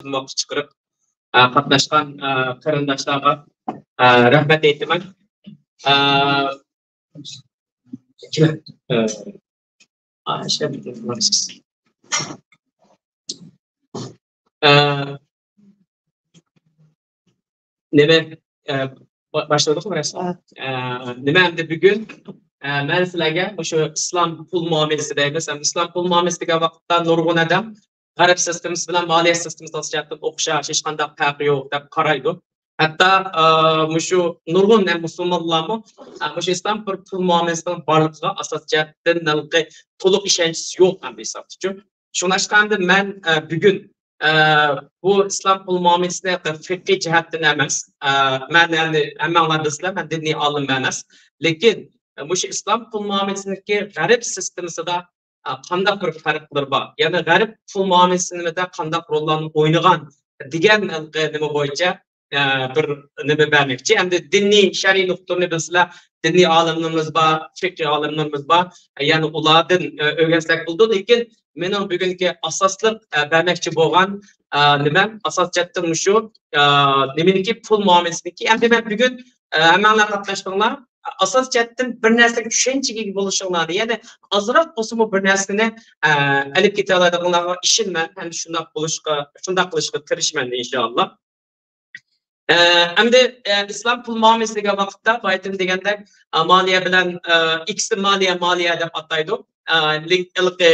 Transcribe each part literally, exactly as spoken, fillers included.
ئىستىلماققا چىقىرىپ، ئە، قاتناشقان، ئە، قېرىنداشلارغا، ئە، رەھمەت ئېيتىمەن. ئە، ئە، ئە، نېمە، ئە، با-، باشلىدۇقمۇ رەسمىي؟ ئە، نېمە ئەمدى بۈگۈن، ئە، مەن سىلەرگە مۇشۇ ئىسلام پۇل مۇئامىلىسى دەيمىز. ئەمدى ئىسلام پۇل مۇئامىلىسى دېگەن ۋاقىتتا نۇرغۇن ئادەم غەرب سىستېمىسى بىلەن مالىيە سىستېمىسى ئاساسىي جەھەتتىن ئوخشاش، ھېچقانداق پەرقى يوق دەپ قارايدۇ. ھەتتا، ئە، مۇشۇ نۇرغۇن ھەم مۇسۇلمانلارمۇ، ئە، مۇشۇ ئىسلام بىر پۇل مۇئامىلىسىنىڭ بارلىقىغا ئاساسىي جەھەتتىن ھېلىقى تولۇق ئىشەنچىسى يوق ئەمدى ھېسابتىچۇ. شۇڭلاشقا ئەمدى مەن، ئە، بۈگۈن، ئە، بۇ ئىسلام پۇل مۇئامىلىسىنى فىقھىي جەھەتتىن ئەمەس، ئە، مەن ئەمدى ھەممەڭلار بىلىسىلەر، مەن دىنىي ئالىم ئەمەس. لېكىن، ئە، مۇشۇ ئىسلام پۇل مۇئامىلىسىنىڭكى غەرب سىستېمىسىدا، ئە، قانداق بىر پەرقلىرى بار؟ يەنى غەرب پۇل مۇئامىلىسىنىڭدە قانداق روللارنى ئوينىغان دېگەن، ئە، نېمە بويىچە، ئە، بىر نېمە بەرمەكچى. ئەمدى دىنىي شەرئىي نۇقتىنى بىلسىلەر، دىنىي ئالىملىرىمىز بار، فىقھىي ئالىملىرىمىز بار. يەنى ئۇلاردىن، ئە، ئۆگەنسەك بولىدۇ. لېكىن مېنىڭ بۈگۈنكى ئاساسلىق، ئە، بەرمەكچى بولغان، ئە، نېمەم، ئاساس جەھەتتىن مۇشۇ، ئە، نېمىنىڭكى پۇل مۇئامىلىسىنىڭكى. ئەمدى مەن بۈگۈن، ئە، ھەممەڭلار قاتناشتىڭلار. ئاساس جەھەتتىن بىر نەرسىگە چۈشەنچىگە ئىگە بولۇشۇڭلارنى، يەنى ئازراق بولسىمۇ بىر نەرسىنى، ئە، ئېلىپ كېتەلەيدىغانلارغا ئىشىنىمەن ھەم شۇنداق بولۇشقا، شۇنداق قىلىشقا تىرىشىمەن ئىنشائاللا. ئە، ئەمدى، ئە، ئىسلام پۇل مۇئامىلىسى دېگەن ۋاقىتتا بايىتىم دېگەندەك، ئە، مالىيە بىلەن، ئە، ئىككىسى مالىيە، مالىيە دەپ ئاتايدۇ. ئە، لېك-، ھېلىقى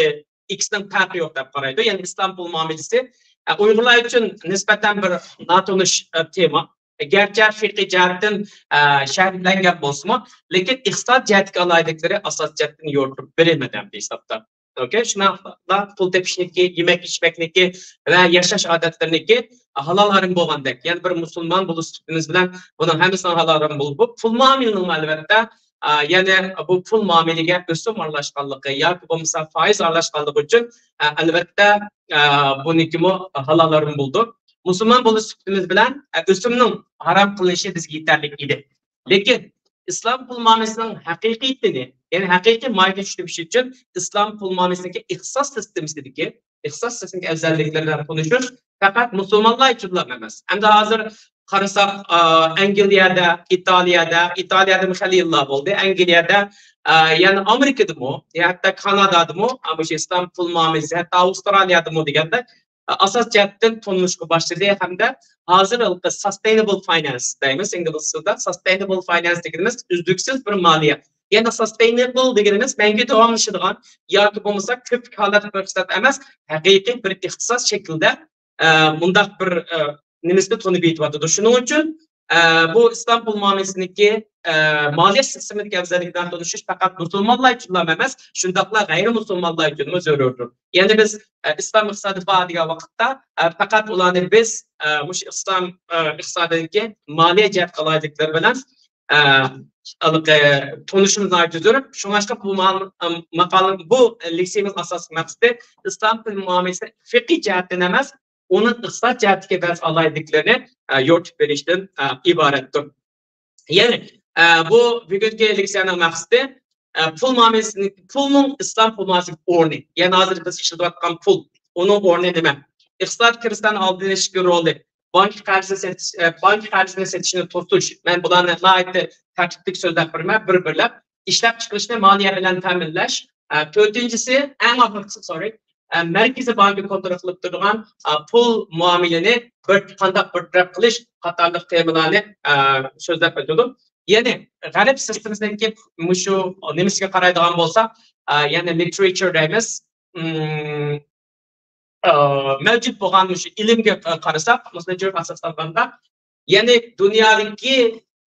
ئىككىسىنىڭ پەرقى يوق دەپ قارايدۇ. يەنى ئىسلام پۇل مۇئامىلىسى، ئە، ئۇيغۇرلار ئۈچۈن نىسبەتەن بىر ناتونۇش، ئە، تېما. گەرچە فىقھىي جەھەتتىن، ئە، شەرھلەنگەن بولسىمۇ، لېكىن ئىقتىساد جەھەتتىكى ئالاھىدىلىكلىرى ئاساس جەھەتتىن يورۇتۇپ بېرىلمىدى ھەمدە ھېسابتا. ئوكەي، شۇنداقلا پۇل تېپىشنىكى، يېمەك ئىچمەكنىكى ۋە ياشاش ئادەتلىرىنىكى ھالال ھارام بولغاندەك، يەنى بىر مۇسۇلمان بولۇش سۈپىتىمىز بىلەن بۇنىڭ ھەممىسىنىڭ ھالال ھارام بولۇپ، بۇ پۇل مۇئامىلىنىڭ ئەلۋەتتە، ئا، يەنى بۇ پۇل مۇئامىلىگە ئۆسۈم ئارىلاشقانلىقى ياكى بولمىسا فايىز ئارىلاشقانلىقى ئۈچۈن، ئا، ئەلۋەتتە، ئا، بۇنىڭكىمۇ ھالال ھارام بولىدۇ. مۇسۇلمان بولۇش سۈپىتىمىز بىلەن، ئا، ئۆسۈمنىڭ ھارام قىلىنىشى بىزگە يېتەرلىك ئىدى. لېكىن ئىسلام پۇل مۇئامىلىسىنىڭ ھەقىقىيىتىنى، يەنى ھەقىقىي ماھىيىتىنى چۈشىنىش ئۈچۈن ئىسلام پۇل مۇئامىلىسىنىڭكى ئىقتىساد سىستېمىسىدىكى، ئىقتىساد سىستېمىسىنىڭ ئەۋزەللىكلىرى بىلەن تونۇشۇش پەقەت مۇسۇلمانلار ئۈچۈنلا ئەمەس. ئەمدى ھازىر قارىساق، ئا، ئەنگلىيەدە، ئىتالىيەدە، ئىتالىيەدىمۇ خېلى يىللار بولدى، ئەنگلىيەدە، ئا، يەنى ئامېرىكىدىمۇ، ھەتتا كانادادىمۇ، ئا، مۇشۇ ئىسلام پۇل مۇئامىلىسى، ھەتتا ئاۋسترالىيەدىمۇ دېگەندەك، ئاساس جەھەتتىن تونۇشقا باشلىدى ھەمدە ھازىر ھېلىقى ساستېينابل فاينانس دەيمىز ئىنگلىز تىلىدا. ساستېينابل فاينانس دېگىنىمىز ئۈزلۈكسىز بىر مالىيە. يەنى ساستېينابل دېگىنىمىز مەڭگۈ داۋاملىشىدىغان ياكى بولمىسا كۆپلۈك ھالەتتە بىر ئىقتىساد ئەمەس، ھەقىقىي بىر ئىقتىساد شەكلىدە، ئە، مۇنداق بىر، ئە، نېمىسىنى تونۇپ يېتىۋاتىدۇ. شۇنىڭ ئۈچۈن، ئە، بۇ ئىسلام پۇل مۇئامىلىسىنىڭكى، ئە، مالىيە سىستېمىدىكى ئەۋزەللىكلەرنى تونۇشۇش پەقەت مۇسۇلمانلار ئۈچۈنلا ئەمەس، شۇنداقلا غەيرىي مۇسۇلمانلار ئۈچۈنمۇ زۆرۈردۇر. يەنى بىز، ئە، ئىسلام ئىقتىسادى بار دېگەن ۋاقىتتا، ئە، پەقەت ئۇلارنى بىز، ئە، مۇشۇ ئىسلام، ئە، ئىقتىسادىدىكى مالىيە جەھەت ئالاھىدىلىكلىرى بىلەن، ئە، ھېلىقى تونۇشىمىز ناھايىتى زۆرۈر. شۇڭلاشقا بۇ مال-، ئە، ماقالە، بۇ لېكسىيىمىز ئاساسلىق مەقسىتى ئىسلام پۇل مۇئامىلىسى فىقھىي جەھەتتىن ئەمەس، ئۇنىڭ ئىقتىساد جەھەتتىكى بەزى ئالاھىدىلىكلىرىنى، ئە، يورۇتۇپ بېرىشتىن، ئە، ئىبارەتتۇر. يەنى، ئە، بۇ بۈگۈنكى لېكسىيەنىڭ مەقسىتى، ئە، پۇل مۇئامىلىسىنى، پۇلنىڭ ئىسلام پۇل مۇئامىلىسىدىكى ئورنى. يەنى ھازىر بىز ئىشلىتىۋاتقان پۇل، ئۇنىڭ ئورنى نېمە؟ ئىقتىساد كىرىزىسىدىن ئالدىنىشتىكى رولى، بانكا قەرزىنى سېتىش، ئە، بانكا قەرزىنى سېتىشنى توسۇش. مەن بۇلارنى ناھايىتى تەرتىپلىك سۆزلەپ بېرىمەن، بىر-بىرلەپ. ئىشلەپچىقىرىشنى مالىيە بىلەن تەمىنلەش. ئە، تۆتىنچىسى، ئەڭ ئاخىرقىسى، سورى، ئە، مەركىزىي بانكا كونترول قىلىپ تۇرىدىغان، ئە، پۇل مۇئامىلىنى بىر، قانداق بىر تەرەپ قىلىش قاتارلىق تېمىلارنى، ئە، سۆزلەپ ئۆتىدۇ. يەنى غەرب سىستېمىسىدىكى مۇشۇ نېمىسىگە قارايدىغان بولساق، ئە، يەنى لىتېراتۇر دەيمىز، ئىم، ئە، مەۋجۇت بولغان مۇشۇ ئىلىمگە، ئە، قارىساق، مۇسلىم ئاساسلانغاندا، يەنى دۇنيادىكى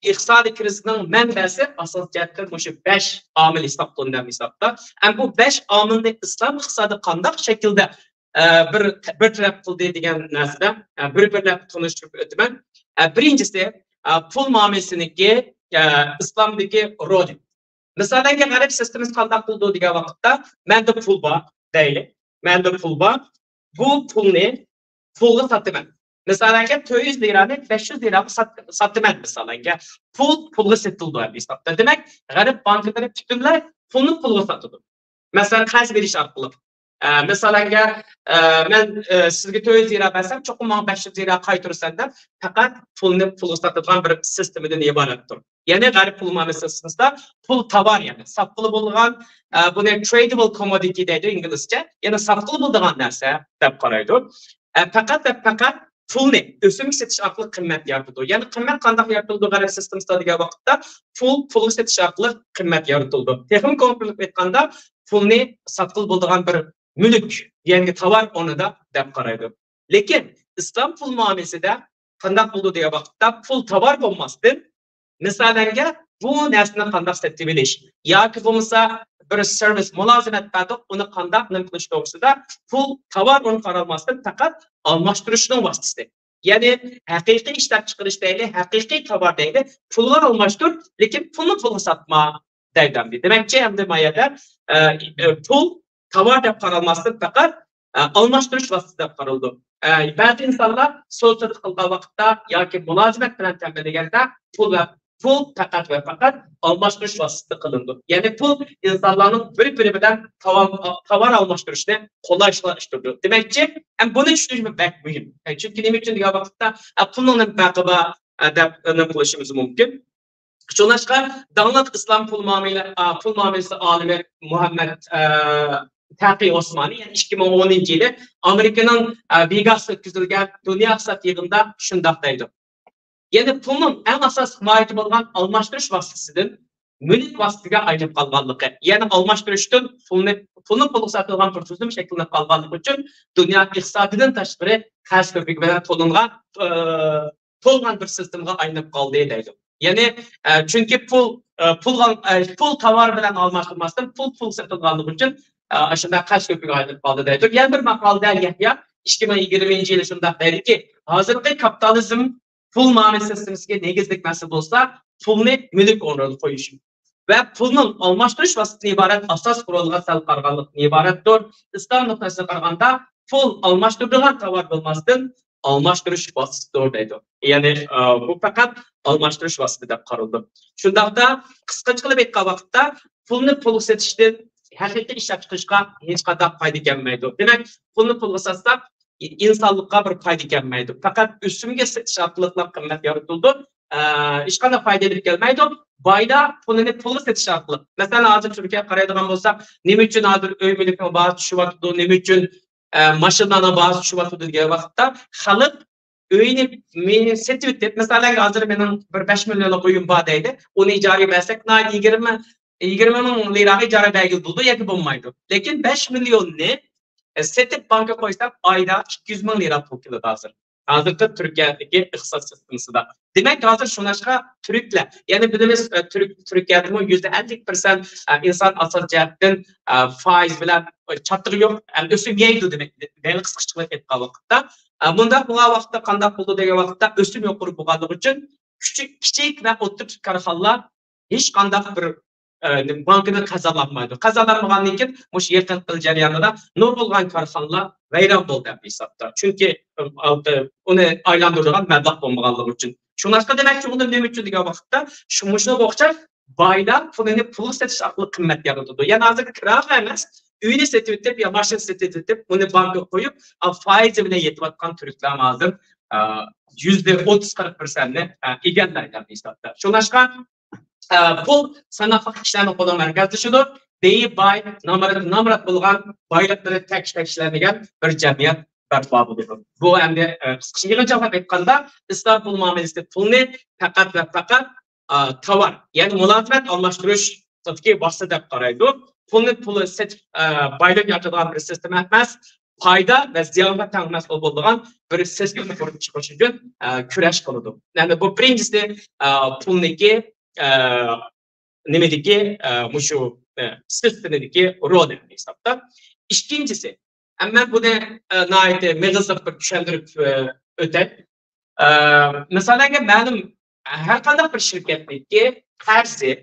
ئىقتىسادىي كىرىزىسنىڭ مەنبەسى ئاساسىي جەھەتتىن مۇشۇ بەش ئامىل ھېسابلىنىدۇ ھېسابتا. ھەم بۇ بەش ئامىلنى ئىسلام ئىقتىسادى قانداق شەكىلدە، ئە، بىر، بىر تەرەپ قىلدى دېگەن نەرسىدە، ئە، بىر-بىرلەپ تونۇشتۇرۇپ ئۆتىمەن. ئە، بىرىنچىسى، ئە، پۇل مۇئامىلىسىنىڭكى، ئە، ئىسلامدىكى رولى. مىسالەنگە، غەرب سىستېمىسى قانداق قىلىدۇ دېگەن ۋاقىتتا، مەندە پۇل بار دەيلى. مەندە پۇل بار. بۇ پۇلنى پۇلغا ساتىمەن. مىسالەنگە، تۆت يۈز لىرانى بەش يۈز لىراغا سات-، ساتىمەن، مىسالەنگە. پۇل پۇلغا سېتىلىدۇ ھەم ھېسابتا. دېمەك، غەرب بانكىلىرى پۈتۈنلەي پۇلنى پۇلغا ساتىدۇ. مەسىلەن، قەرز بېرىش ئارقىلىق. ئە، مىسالەنگە، ئە، مەن، ئە، سىزگە تۆت يۈز لىرا بەرسەم، چوقۇم ماڭا بەش يۈز لىرا قايتۇرىسەن دەپ، پەقەت پۇلنى پۇلغا ساتىدىغان بىر سىستېمىدىن ئىبارەتتۇر. يەنى غەرب پۇل مۇئامىلە سىستېمىسىدا پۇل تاۋار، يەنى ساتقىلى بولىدىغان، ئە، بۇنى tradable commodity دەيدۇ ئىنگلىزچە، يەنى ساتقىلى بولىدىغان نەرسە دەپ قارايدۇ. ئە، پەقەت ۋە پەقەت پۇلنى، ئۆسۈمگە سېتىش ئارقىلىق قىممەت يارىتىدۇ. يەنى قىممەت قانداق يارىتىلىدۇ غەرب سىستېمىسىدا دېگەن ۋاقىتتا، پۇل پۇلغا سېتىش ئارقىلىق قىممەت يارىتىلىدۇ. تېخىمۇ كونكرېت قىلىپ ئېيتقاندا، پۇلنى ساتقىلى بولىدىغان بىر مۈلۈك، يەنى تاۋار ئورنىدا دەپ قارايدۇ. لېكىن ئىسلام پۇل مۇئامىلىسىدە قانداق بولىدۇ دېگەن ۋاقىتتا، پۇل تاۋار بولماستىن، مىسالەنگە، بۇ نەرسىنى قانداق سېتىۋېلىش ياكى بولمىسا بىر سېرۋىس، مۇلازىمەت بەردۇق، ئۇنى قانداق نېمە قىلىش توغرىسىدا پۇل تاۋار ئورنىغا قارالماستىن پەقەت ئالماشتۇرۇشنىڭ ۋاسىتىسى. يەنى ھەقىقىي ئىشلەپچىقىرىش دەيلى، ھەقىقىي تاۋار دەيلى، پۇلغا ئالماشتۇر، لېكىن پۇلنى پۇلغا ساتما دەيدۇ ئەمدى. دېمەكچى، ئەمدى ما يەردە، ئە، ئە، پۇل تاۋار دەپ قارالماستىن پەقەت، ئە، ئالماشتۇرۇش ۋاسىتىسى دەپ قارىلىدۇ. ئە، بەزى ئىنسانلار سودا سېتىق قىلغان ۋاقىتتا ياكى مۇلازىمەت بىلەن تەمىنلىگەندە پۇل ۋە پۇل پەقەت ۋە پەقەت ئالماشتۇرۇش ۋاسىتىسى قىلىنىدۇ. يەنى پۇل ئىنسانلارنىڭ بىر-بىرى بىلەن تاۋار، تاۋار ئالماشتۇرۇشنى قولايلاشتۇرىدۇ. دېمەكچى، ھەم بۇنى چۈشىنىش بەك مۇھىم. ئە، چۈنكى نېمە ئۈچۈن دېگەن ۋاقىتتا، ئە، پۇلنىڭ نېمە پەرقى بار، ئە، دەپ نېمە قىلىشىمىز مۇمكىن. شۇڭلاشقا داڭلىق ئىسلام پۇل مۇئامىلە، ئا، پۇل مۇئامىلىسى ئالىمى مۇھەممەد، ئە، تەقى ئوسمانى، يەنى ئىككى مىڭ ئونىنچى يىلى ئامېرىكىنىڭ، ئە، ۋېگاستا ئۆتكۈزۈلگەن دۇنيا ئىقتىساد يىغىنىدا شۇنداق دەيدۇ. يەنى پۇلنىڭ ئەڭ ئاساسلىق ماھىيىتى بولغان ئالماشتۇرۇش ۋاسىتىسىدىن مۈلۈك ۋاسىتىسىگە ئايلىنىپ قالغانلىقى، يەنى ئالماشتۇرۇشتىن پۇلنى، پۇلنى پۇلغا ساتىدىغان بىر تۈزۈم شەكىللىنىپ قالغانلىقى ئۈچۈن دۇنيا ئىقتىسادىدىن تاشقىرى قەرز كۆپۈكى بىلەن تولۇنغان، ئە، تولغان بىر سىستېمىغا ئايلىنىپ قالدى دەيدۇ. يەنى، ئە، چۈنكى پۇل، ئە، پۇلغا، ئە، پۇل تاۋار بىلەن ئالماشتۇرماستىن پۇل پۇل سېتىلغانلىقى ئۈچۈن، ئە، ئاشۇنداق قەرز كۆپۈكىگە ئايلىنىپ قالدى دەيدۇ. يەنە بىر ماقالىدە يەھيا ئىككى مىڭ يىگىرمىنچى يىلى شۇنداق دەيدىكى، ھازىرقى كاپىتالىزم پۇل مۇئامىلە سىستېمىسىگە نېگىزلىك مەسىلە بولسا، پۇلنى مۈلۈك ئورنىدا قويۇش ۋە پۇلنىڭ ئالماشتۇرۇش ۋاسىتىسىدىن ئىبارەت ئاساس قورالىغا سەل قارىغانلىقتىن ئىبارەتتۇر. ئىسلام نۇقتىسىدىن قارىغاندا، پۇل ئالماشتۇرىدىغان تاۋار بولماستىن، ئالماشتۇرۇش ۋاسىتىسىدۇر دەيدۇ. يەنى، ئە، بۇ پەقەت ئالماشتۇرۇش ۋاسىتىسى دەپ قارىلىدۇ. شۇنداقتا قىسقىچە قىلىپ ئېيتقان ۋاقىتتا، پۇلنى پۇلغا سېتىشتىن ھەقىقىي ئىشلەپچىقىرىشقا ھېچقانداق پايدا كەلمەيدۇ. دېمەك، پۇلنى پۇلغا ساتساق، ئىنسانلىققا بىر پايدا كەلمەيدۇ. پەقەت ئۆسۈمگە سېتىش ئارقىلىقلا قىممەت يارىتىلىدۇ. ئە، ھېچقانداق پايدا ئېلىپ كەلمەيدۇ. بايلار پۇلىنى پۇلغا سېتىش ئارقىلىق. مەسىلەن، ھازىر تۈركىيەگە قارايدىغان بولساق، نېمە ئۈچۈن ھازىر ئۆي مۈلۈكنىڭ باھاسى چۈشۈۋاتىدۇ، نېمە ئۈچۈن، ئە، ماشىنىلارنىڭ باھاسى چۈشۈۋاتىدۇ دېگەن ۋاقىتتا، خەلق ئۆينى مېنى سېتىۋېتىپ، مەسىلەن، ھازىر مېنىڭ بىر بەش مىليونلۇق ئۆيۈم بار دەيلى، ئۇنى ئىجارىگە بەرسەك، ناھايىتى يىگىرمە، يىگىرمە مىڭ لىراغا ئىجارە بەرگىلى بولىدۇ ياكى بولمايدۇ. لېكىن بەش مىليوننى، ئە، سېتىپ بانكىغا قويساق، ئايدا ئىككى يۈز مىڭ لىرا پۇل كېلىدۇ ھازىر. ھازىرقى تۈركىيەدىكى ئىقتىساد سىستېمىسىدا. دېمەك، ھازىر شۇڭلاشقا تۈركلەر، يەنى بىلىمىز، ئە، تۈرك، تۈركىيەدىمۇ يۈزدە ئەللىك پىرسەنت، ئە، ئىنسان ئاساسىي جەھەتتىن، ئە، فايىز بىلەن، ئە، چاتىقى يوق، ئە، ئۆسۈم يەيدۇ دېمەك، دەيلى قىسقىچە قىلىپ ئېيتقان ۋاقىتتا. ئە، مۇنداق بولغان ۋاقىتتا قانداق بولىدۇ دېگەن ۋاقىتتا، ئۆسۈم يۇقىرى بولغانلىقى ئۈچۈن كىچىك، كىچىك ۋە ئوتتۇرا كارخانىلار ھېچقانداق بىر، ئە، بانكىدىن قەرز ئالالمايدۇ. قەرز ئالالمىغاندىن كېيىن مۇشۇ يېقىنقى يىل جەريانىدا نۇرغۇنلىغان كارخانىلار ۋەيران بولدى ھەممە ھېسابتا. چۈنكى، ئە، ئۇنى ئايلاندۇرىدىغان مەبلەغ بولمىغانلىقى ئۈچۈن. شۇڭلاشقا دېمەكچى بولدۇم نېمە ئۈچۈن دېگەن ۋاقىتتا، شۇ، مۇشۇنىڭغا ئوخشاش بايلار پۇلىنى پۇلغا سېتىش ئارقىلىق قىممەت يارىتىدۇ. يەنى ھازىر كىراغا ئەمەس، ئۆينى سېتىۋېتىپ يا ماشىنا سېتىۋېتىپ، ئۇنى بانكىغا قويۇپ، ئا، فايىزى بىلەن يېتىۋاتقان تۈركلەر ھازىر، ئا، يۈزدە ئوتتۇز قىرىق پىرسەنتنى، ئا، ئىگىلەيدۇ ھېسابتا. شۇڭلاشقا، ئا، پۇل ساناقلىق كىشىلەرنىڭ قولىغا مەركەزلىشىدۇ. بېيى باي، نامرات، نامرات بولغان، بايلىقلىرى تەكشى تەكشىلەر دېگەن بىر جەمئىيەت بەرپا بولىدۇ. بۇ ئەمدى، ئا، قىسقىچە يىغىنچاقلاپ ئېيتقاندا، ئىسلام پۇل مۇئامىلىسى پۇلنى پەقەت ۋە پەقەت ئا، تاۋار، يەنى مۇلازىمەت ئالماشتۇرۇشتىكى ۋاسىتە دەپ قارايدۇ. پۇلنى پۇل سېتىپ، ئا، بايلىق يارىتىدىغان بىر سىستېما ئەمەس، پايدا ۋە زىيانغا تەڭ مەسئۇل بولىدىغان بىر سىستېمىنى ئورنىغا چىقىرىش ئۈچۈن، ئا، كۈرەش قىلىدۇ. يەنى بۇ بىرىنچىسى، ئا، پۇلنىڭكى، ئا، نېمىدىكى، ئا، مۇشۇ، ئا، سىستېمىدىكى رولى ھېسابتا. ئىككىنچىسى، ئەمما بۇنى، ئا، ناھايىتى مېغىزلىق بىر چۈشەندۈرۈپ، ئا، ئۆتەي. ئە، مىسالەنگە مەلۇم، ھەر قانداق بىر شىركەتنىڭكى قەرزى،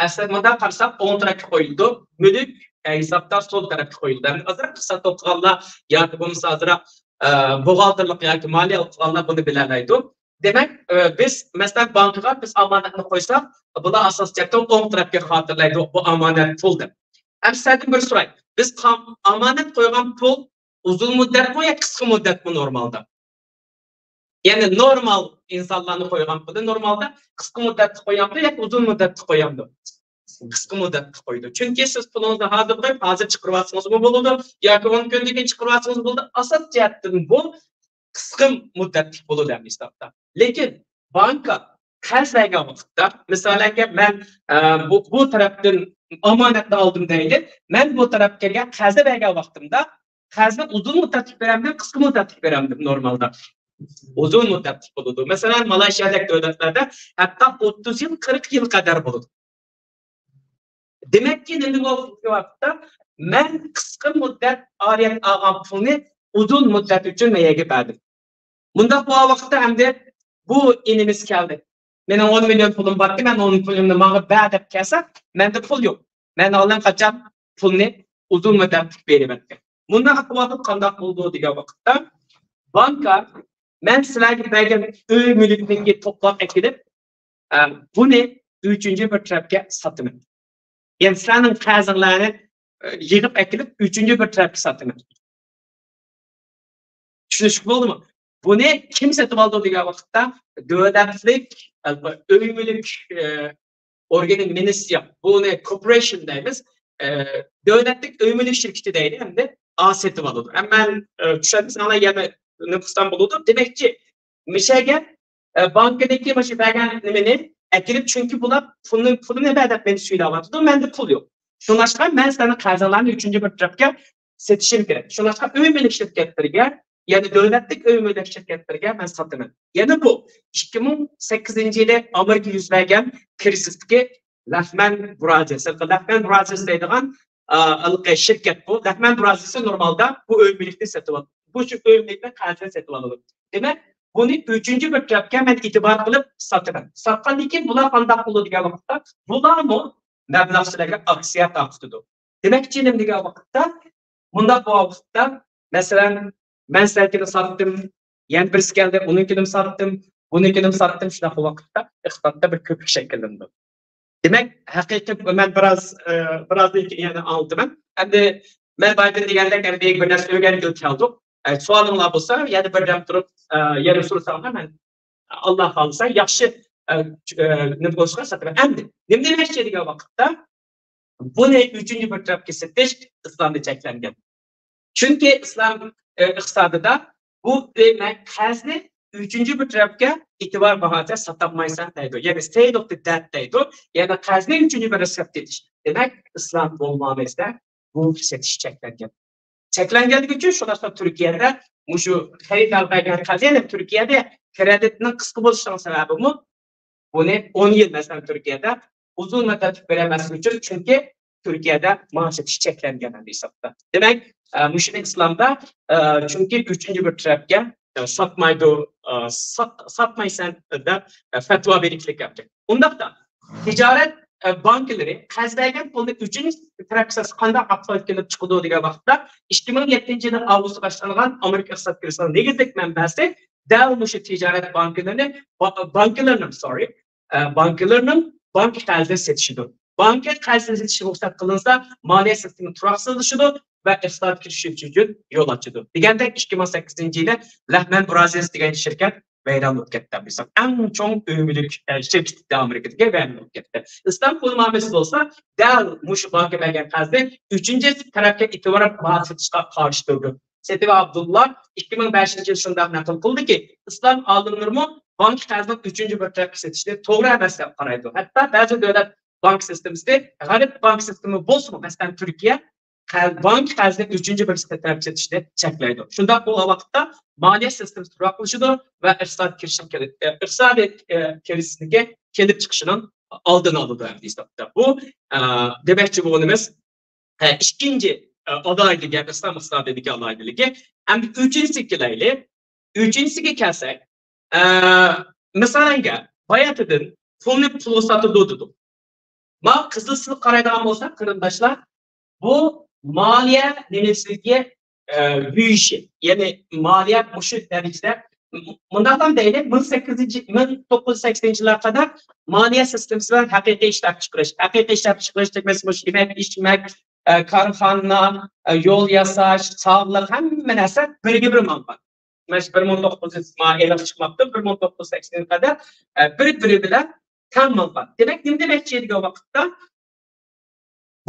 ئەسلى مۇنداق قارىساق، ئوڭ تەرەپكە قويۇلىدۇ، مۈلۈك، ئە، ھېسابتا سول تەرەپكە قويۇلىدۇ. ئەمدى ئازراق ئىقتىساد ئوقۇغانلار ياكى بولمىسا ئازراق، ئە، بوغالتىرلىق ياكى مالىيە ئوقۇغانلار بۇنى بىلەلەيدۇ. دېمەك، ئە، بىز، مەسىلەن، بانكىغا بىز ئامانەتنى قويساق، بۇلار ئاساسىي جەھەتتىن ئوڭ تەرەپكە خاتىرىلەيدۇ، بۇ ئامانەت پۇل دەپ. ئەمدى سىلەردىن بىر سوراي. بىز قام-، ئامانەت قويغان پۇل ئۇزۇن مۇددەتمۇ ياكى قىسقا مۇددەتمۇ نورمالدا؟ يەنى نورمال ئىنسانلارنى قويغان پۇلى نورمالدا، قىسقا مۇددەتلىك قويامدۇ ياكى ئۇزۇن مۇددەتلىك قويامدۇ؟ قىسقا مۇددەتلىك قويىدۇ. چۈنكى سىز پۇلىڭىزنى ھازىر قويۇپ، ھازىر چىقىرىۋالسىڭىزمۇ بولىدۇ، ياكى ئون كۈندىن كېيىن چىقىرىۋالسىڭىز بولىدۇ. ئاساس جەھەتتىن بۇ قىسقا مۇددەتلىك بولىدۇ ھەممە ھېسابتا. لېكىن بانكا قەرز بەرگەن ۋاقىتتا، مىسالەنگە مەن، ئە، بۇ، بۇ تەرەپتىن ئامانەتنى ئالدىم دەيلى، مەن بۇ تەرەپكە قەرز بەرگەن ۋاقتىمدا قەرزنى ئۇزۇن مۇددەتلىك بېرەمدىم، قىسقا مۇددەتلىك بېرەمدىم نورمالدا؟ ئۇزۇن مۇددەتلىك بولىدۇ. مەسىلەن، مالايشىيەدەك دۆلەتلەردە ھەتتا ئوتتۇز يىل، قىرىق يىل قەدەر بولىدۇ. دېمەككى، نېمە بولغان ۋاقىتتا مەن قىسقا مۇددەت ئارىيەت ئالغان پۇلنى ئۇزۇن مۇددەت ئۈچۈن مەن يەرگە بەردىم. مۇنداق بولغان ۋاقىتتا ئەمدى بۇ ئىنىمىز كەلدى. مېنىڭ ئون مىليون پۇلۇم باركەن، مەن ئون پۇلۇمنى ماڭا بەر دەپ كەلسە، مەندە پۇل يوق. مەن ئاللىقاچان پۇلنى ئۇزۇن مۇددەتلىك بېرىۋەتكەن. مۇنداق ئەھۋالدا قانداق بولىدۇ دېگەن ۋاقىتتا، بانكا مەن سىلەرگە بەرگەن ئۆي مۈلۈكنىڭكى توپلاپ ئەكېلىپ، ئە، بۇنى ئۈچىنچى بىر تەرەپكە ساتىمەن. يەنى سىلەرنىڭ قەرزىڭلارنى، ئە، يىغىپ ئەكېلىپ ئۈچىنچى بىر تەرەپكە ساتىمەن. چۈشىنىشلىك بولدىمۇ؟ بۇنى كىم سېتىۋالىدۇ دېگەن ۋاقىتتا، دۆلەتلىك، ئە، ئۆي مۈلۈك، ئە، ئورگىنى، مىنىستىرىيە، بۇنى كورپوراتسىيە دەيمىز. ئە، دۆلەتلىك ئۆي مۈلۈك شىركىتى دەيلى، ئەمدى ئا سېتىۋالىدۇ. ئەمما، ئە، چۈشەندىڭىز، ئانا يەنە نۇقسان بولىدۇ. دېمەكچى، مىشەگە، ئە، بانكىدىكى مۇشۇ بەرگەن نېمىنى ئەكىرىپ، چۈنكى بۇلار پۇلنى، پۇلىنى بەر دەپ مېنى سۈيلەۋاتىدۇ، مەندە پۇل يوق. شۇڭلاشقا مەن سېنىڭ قەرزىڭلارنى ئۈچىنچى بىر تەرەپكە سېتىشىم كېرەك. شۇڭلاشقا ئۆي مۈلۈك شىركەتلىرىگە، يەنى دۆلەتلىك ئۆي مۈلۈك شىركەتلىرىگە مەن ساتىمەن. يەنە بۇ ئىككى مىڭ سەككىزىنچى يىلى ئامېرىكىدا يۈز بەرگەن كىرىزىستىكى لەھمەن برادەرس، لەھمەن برادەرس دەيدىغان، ئا، ھېلىقى شىركەت بۇ. لەھمەن برادەرس نورمالدا بۇ ئۆي مۈلۈكنى سېتىۋالىدۇ. بۇ شۇ ئۆي مۈلۈكنى قەرزدىن سېتىۋالىدۇ. دېمەك، بۇنى ئۈچىنچى بىر تەرەپكە مەن ئېتىبار قىلىپ ساتىمەن. ساتقاندىن كېيىن بۇلار قانداق بولىدۇ دېگەن ۋاقىتتا، بۇلارمۇ مەبلەغچىلەرگە ئاكسىيە تارقىتىدۇ. دېمەكچى نېمە دېگەن ۋاقىتتا، مۇنداق بولغان ۋاقىتتا، مەسىلەن، مەن سىلەرنىڭكىنى ساتتىم، يەنە بىرسى كەلدى، ئۇنىڭكىنىمۇ ساتتىم، بۇنىڭكىنىمۇ ساتتىم، شۇنداق بولغان ۋاقىتتا ئىقتىسادتا بىر كۆپۈك شەكىللىنىدۇ. دېمەك، ھەقىقىي مەن بىراز، ئە، بىرازدىن كېيىن يەنە ئاڭلىتىمەن. ئەمدى مەن بايىدىن دېگەندەك، ئەمدى بىر نەرسە ئۆگەنگىلى كەلدۇق. ئە، سوئالىڭلار بولسا، يەنە بىردەم تۇرۇپ، ئە، يەنە سورىساڭلار، مەن، ئاللا خالىسا، ياخشى، ئە، ئە، نېمە بولۇشىغا ساتىمەن. ئەمدى نېمە دېمەكچى دېگەن ۋاقىتتا، بۇنى ئۈچىنچى بىر تەرەپكە سېتىش ئىسلامدا چەكلەنگەن. چۈنكى ئىسلام، ئە، ئىقتىسادىدا بۇ دېمەك قەرزنى ئۈچىنچى بىر تەرەپكە ئېتىبار باھاسىدا ساتالمايسەن دەيدۇ. يەنى sale of the debt دەيدۇ. يەنى قەرزنى ئۈچىنچى بىر تەرەپكە سېتىش. دېمەك، ئىسلام بولمامىزدا بۇ سېتىش چەكلەنگەن. چەكلەنگەنلىكى ئۈچۈن شۇنداقلا تۈركىيەدە مۇشۇ خېرىدار بەرگەن قەرز، يەنى تۈركىيەدە كىرېدىتنىڭ قىسقا بولۇشىنىڭ سەۋەبىمۇ بۇنى ئون يىل، مەسىلەن، تۈركىيەدە ئۇزۇن مۇددەتلىك بېرەلمەسلىكى ئۈچۈن، چۈنكى تۈركىيەدە مال سېتىش چەكلەنگەن ھەممە ھېسابتا. دېمەك، ئە، مۇشۇنى ئىسلامدا، ئە، چۈنكى ئۈچىنچى بىر تەرەپكە، ئە، ساتمايدۇ، ئە، سات-، ساتمايسەن دەپ، ئە، پەتىۋا بېرىشلىك كەپتى. ئۇنداقتا تىجارەت، ئە، بانكىلىرى قەرز بەرگەن پۇلنى ئۈچىنچى تەرەپكە ساتسا قانداق ئەھۋال كېلىپ چىقىدۇ دېگەن ۋاقىتتا، ئىككى مىڭ يەتتىنچى يىلى ئاۋغۇستتا باشلانغان ئامېرىكا ئىقتىساد كىرىزىسىنىڭ نېگىزلىك مەنبەسى دەل مۇشۇ تىجارەت بانكىلىرىنى، با-، بانكىلىرىنىڭ، سورى، ئە، بانكىلىرىنىڭ بانكا قەرزىنى سېتىشىدۇر. بانكا قەرزىنى سېتىشى رۇخسەت قىلىنسا، مالىيە سىستېما تۇراقسىزلىشىدۇ ۋە ئىقتىساد كىرىشىش ئۈچۈن يول ئاچىدۇ. دېگەندەك، ئىككى مىڭ سەككىزىنچى يىلى لەھمەن برادەرس دېگەن شىركەت ۋەيران بولۇپ كەتتى. مىسال، ئەڭ چوڭ ئۆي مۈلۈك، ئە، شىركىتى ئامېرىكىدىكى ۋەيران بولۇپ كەتتى. ئىسلام قۇلنامىسى بولسا، دەل مۇشۇ بانكا بەرگەن قەرزنى ئۈچىنچى تەرەپكە ئېتىبار بەرىپ سېتىشقا قارشى تۇرىدۇ. سېتىۋ ئابدۇللا ئىككى مىڭ بەشىنچى يىل شۇنداق نەقىل قىلدىكى، ئىسلام ئالىملىرىمۇ بانكا قەرزنىڭ ئۈچىنچى بىر تەرەپكە سېتىشنى توغرا ئەمەس دەپ قارايدۇ. ھەتتا بەزى دۆلەت بانكا سىستېمىسى، غەرب بانكا سىستېمى بولسىمۇ، مەسىلەن، تۈركىيە قەر-، بانكا قەرزىنى ئۈچىنچى بىر تەرەپكە سېتىشنى چەكلەيدۇ. شۇنداق بولغان ۋاقىتتا مالىيە سىستېمىسى تۇراقلىشىدۇ ۋە ئىقتىساد كىرىشىش كېلىپ، ئىقتىسادىي، ئە، كىرىزىسنىڭكى كېلىپ چىقىشىنىڭ ئالدىنى ئالىدۇ ھەم ھېسابتا. بۇ، ئە، دېمەكچى بولغىنىمىز، ھە، ئىككىنچى، ئە، ئالاھىدىلىكى، ئىسلام ئىقتىسادىدىكى ئالاھىدىلىكى. ئەمدى ئۈچىنچىسىگە كېلەيلى. ئۈچىنچىسىگە كەلسەك، ئە، مىسالەنگە، باياتىدىن پۇلنى پۇلغا ساتىدۇ دېدۇق. ما قىزىل سىزىق قارايدىغان بولساق، قېرىنداشلار، بۇ مالىيە نېمىسىگە، ئە، يۈيۈشى، يەنى مالىيە مۇشۇ دەرىجىدە مۇنداقلا دەيلى، مىڭ سەككىز يۈز، مىڭ توققۇز يۈز سەكسىنىنچى يىللارغا قەدەر مالىيە سىستېمىسى بىلەن ھەقىقىي ئىشلەپچىقىرىش، ھەقىقىي ئىشلەپچىقىرىش دېمەكچى مۇشۇ يېمەك، ئىچمەك، ئە، كارخانا، ئە، يول ياساش، ساغلىق، ھەممە نەرسە بىرگە بىر ماڭغان. مانا شۇ بىر مىڭ توققۇز يۈز ما ئېلان چىقماپتۇ، بىر مىڭ توققۇز يۈز سەكسىنىنچى يىللاردا، ئە، بىر-بىرى بىلەن تەڭ ماڭغان. دېمەك، نېمە دېمەكچى دېگەن ۋاقىتتا،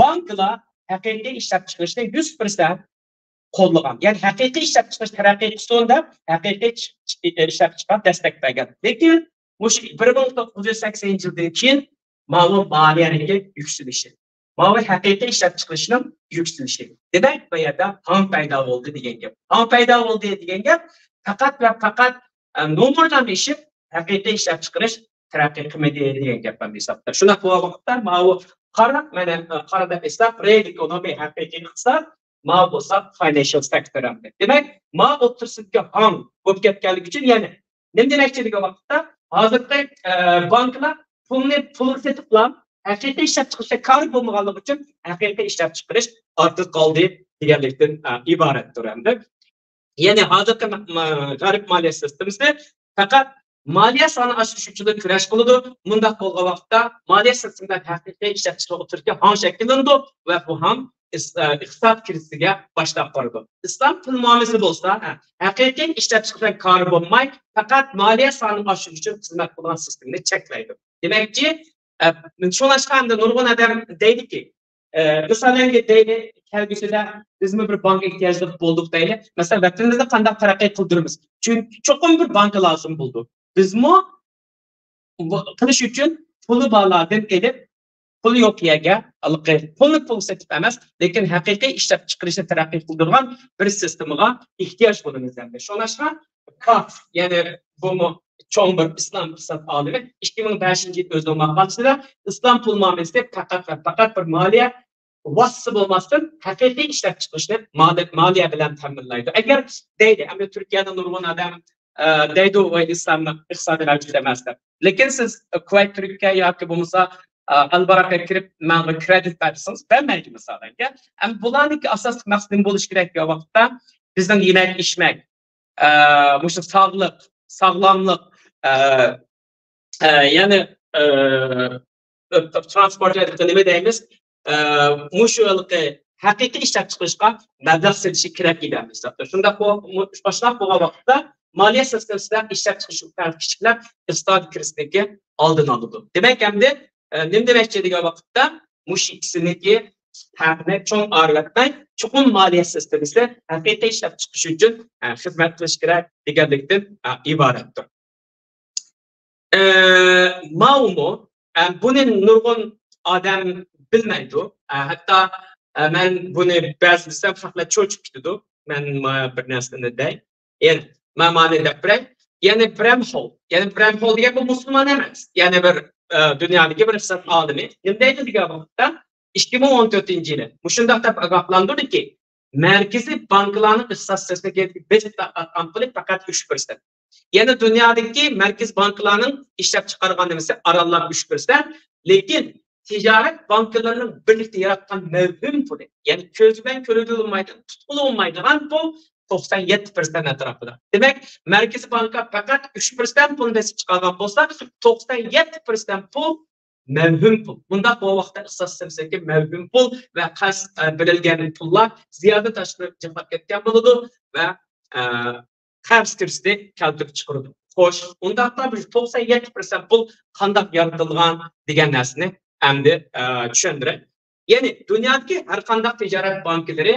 بانكىلار ھەقىقىي ئىشلەپچىقىرىشنى يۈز پىرسەنت قوللىغان. يەنى ھەقىقىي ئىشلەپچىقىرىش تەرەققىي قىلسۇن دەپ، ھەقىقىي چىق-، چىق-، ئىشلەپچىقارىشقا دەستەك بەرگەن. لېكىن مۇشۇ بىر مىڭ توققۇز يۈز سەكسىنىنچى يىلدىن كېيىن ماۋۇ مالىيەنىڭكى يۈكسىلىشى، ماۋۇ ھەقىقىي ئىشلەپچىقىرىشنىڭ يۈكسىلىشى. دېمەك، بۇ يەردە ھاڭ پەيدا بولدى دېگەن گەپ. ھاڭ پەيدا بولدى دېگەن گەپ پەقەت ۋە پەقەت، ئە، نومۇرلارنى ئېشىپ، ھەقىقىي ئىشلەپچىقىرىش تەرەققىي قىلمىدى دېگەن گەپ مەن ھېسابتا. شۇنداق بولغان ۋاقىتتا ماۋۇ قارا، مانا، قارا دەپ ئېيتساق، رېئال ئېكونومىيە، ھەقىقىي ئىقتىساد، ماۋۇ بولسا فاينانشال سېكتور ئەمدى. دېمەك، ماۋۇ ئوتتۇرىسىدىكى ھاڭ بولۇپ كەتكەنلىكى ئۈچۈن، يەنى نېمە دېمەكچى دېگەن ۋاقىتتا، ھازىرقى، ئە، بانكىلار پۇلنى پۇلغا سېتىپلا، ھەقىقىي ئىشلەپچىقىرىشتا كارى بولمىغانلىقى ئۈچۈن ھەقىقىي ئىشلەپچىقىرىش ئارقىدا قالدى دېگەنلىكتىن، ئە، ئىبارەتتۇر ئەمدى. يەنى ھازىرقى ما-، ما-، غەرب مالىيە سىستېمىسى پەقەت مالىيە سانى ئاشۇرۇش ئۈچۈن كۈرەش قىلىدۇ. مۇنداق بولغان ۋاقىتتا مالىيە سىستېمىدا ھەقىقىي ئىشلەپچىقىرىش ئوتتۇرىسىدىكى ھاڭ شەكىللىنىدۇ ۋە بۇ ھاڭ ئىس-، ئە، ئىقتىساد كىرىزىسىگە باشلاپ بارىدۇ. ئىسلام پۇل مۇئامىلىسى بولسا، ھە، ھەقىقىي ئىشلەپچىقىرىشنىڭ كارى بولماي، پەقەت مالىيە سانىنى ئاشۇرۇش ئۈچۈن خىزمەت قىلىدىغان سىستېمىنى چەكلەيدۇ. دېمەكچى، ئە، شۇڭلاشقا ئەمدى نۇرغۇن ئادەم دەيدۇكى، ئە، مىسالەن، دەيلى، كەلگۈسىدە بىزمۇ بىر بانكا ئېھتىياجلىق بولدۇق دەيلى. مەسىلەن، ۋەتىنىمىزدە قانداق تەرەققىي قىلدۇرىمىز؟ چۈنكى چوقۇم بىر بانكا لازىم بولىدۇ. بىزمۇ بۇ قىلىش ئۈچۈن پۇلى بارلاردىن ئېلىپ، پۇلى يوق يەرگە ھېلىقى پۇلنى پۇل سېتىپ ئەمەس، لېكىن ھەقىقىي ئىشلەپچىقىرىشنى تەرەققىي قىلدۇرىدىغان بىر سىستېمىغا ئېھتىياج بولىمىز ئەمدى. شۇڭلاشقا كاف، يەنى بۇمۇ چوڭ بىر ئىسلام ئىقتىساد ئالىمى ئىككى مىڭ بەشىنچى يىل ئۆزىنىڭ ماقالىسىدە ئىسلام پۇل مۇئامىلىسى پەقەت ۋە پەقەت بىر مالىيە ۋاسىتىسى بولماستىن، ھەقىقىي ئىشلەپچىقىرىشنى مالىيە، مالىيە بىلەن تەمىنلەيدۇ. ئەگەر دەيلى، ئەمدى تۈركىيەدە نۇرغۇن ئادەم، ئە، دەيدۇ، ۋاي، ئىسلامدا ئىقتىسادىي مەۋجۇت ئەمەس دەپ. لېكىن سىز، ئە، كۇۋەيت، تۈركىيە ياكى بولمىسا، ئە، ئەلباراكقا كىرىپ، ماڭا كرېدىت بەرسىڭىز، بەرمەيدۇ، مىسالەن. ئەمما بۇلارنىڭكى ئاساسلىق مەقسىتى نېمە بولۇشى كېرەك دېگەن ۋاقىتتا، بىزنىڭ يېمەك، ئىچمەك، ئە، مۇشۇ ساغلىق، ساغلاملىق، ئە، ئە، يەنى، ئە، ترانسپورت، نېمە دەيمىز؟ ئە، مۇشۇ ھېلىقى ھەقىقىي ئىشلەپچىقىرىشقا مەبلەغ سېلىشى كېرەك ئىدى ھەممىسى. شۇنداق بو-، مۇ-، شۇنداق بولغان ۋاقىتتا مالىيە سىستېمىسىدا ئىشلەپچىقىرىش كىشىلەر ئىقتىسادىي كىرىزىسنىڭكى ئالدىنى ئالىدۇ. دېمەك، ئەمدى، ئە، نېمە دېمەكچى دېگەن ۋاقىتتا، مۇشۇ ئىككىسىنىڭكى پەرقىنى چوڭ ئايرىۋەتمەي، چوقۇم مالىيە سىستېمىسى ھەقىقىي ئىشلەپچىقىرىش ئۈچۈن، ئە، خىزمەت قىلىش كېرەك دېگەنلىكتىن، ئە، ئىبارەتتۇر. ئە، ماۋۇمۇ، ئە، بۇنى نۇرغۇن ئادەم بىلمەيدۇ. ئە، ھەتتا، ئە، مەن بۇنى بەزى دېسەم، خەقلەر چۆچۈپ كېتىدۇ. مەن ما بىر نەرسىنى دەي. يەنى، مەن مانى دەپ بېرەي. يەنى برەم خول. يەنى برەم خول دېگەن بۇ مۇسۇلمان ئەمەس. يەنى بىر، ئە، دۇنيادىكى بىر ئىقتىساد ئالىمى. نېمە دەيدۇ دېگەن ۋاقىتتا، ئىككى مىڭ ئون تۆتىنچى يىلى مۇشۇنداق دەپ ئاگاھلاندۇردىكى، مەركىزىي بانكىلارنىڭ ئىقتىساد سىياسىتىگە بېسىپ تارتقان پۇلى پەقەت ئۈچ پىرسەنت. يەنى دۇنيادىكى مەركىزىي بانكىلارنىڭ ئىشلەپچىقارغان نېمىسى ئارانلا ئۈچ پىرسەنت. لېكىن تىجارەت بانكىلىرىنىڭ بىرلىكتە ياراتقان مەۋھۇم پۇلى، يەنى كۆز بىلەن كۆرۈلمەيدىغان، تۇتقىلى بولمايدىغان پۇل توقسان يەتتە پىرسەنت ئەتراپىدا. دېمەك، مەركىزىي بانكا پەقەت ئۈچ پىرسەنت پۇلنى بېسىپ چىقارغان بولسا، توقسان يەتتە پىرسەنت پۇل مەۋھۇم پۇل. بۇنداق بولغان ۋاقىتتا ئىقتىساد سىستېمىسىدىكى مەۋھۇم پۇل ۋە قەرز، ئە، بېرىلگەن پۇللار زىيادە تاشقىرى جىقلاپ كەتكەن بولىدۇ ۋە، ئە، قەرز كىرىزىسى كەلتۈرۈپ چىقىرىدۇ. خوش، ئۇنداقتا بىر توقسان يەتتە پىرسەنت پۇل قانداق يارىتىلغان دېگەن نەرسىنى ئەمدى، ئە، چۈشەندۈرەي. يەنى دۇنيادىكى ھەر قانداق تىجارەت بانكىلىرى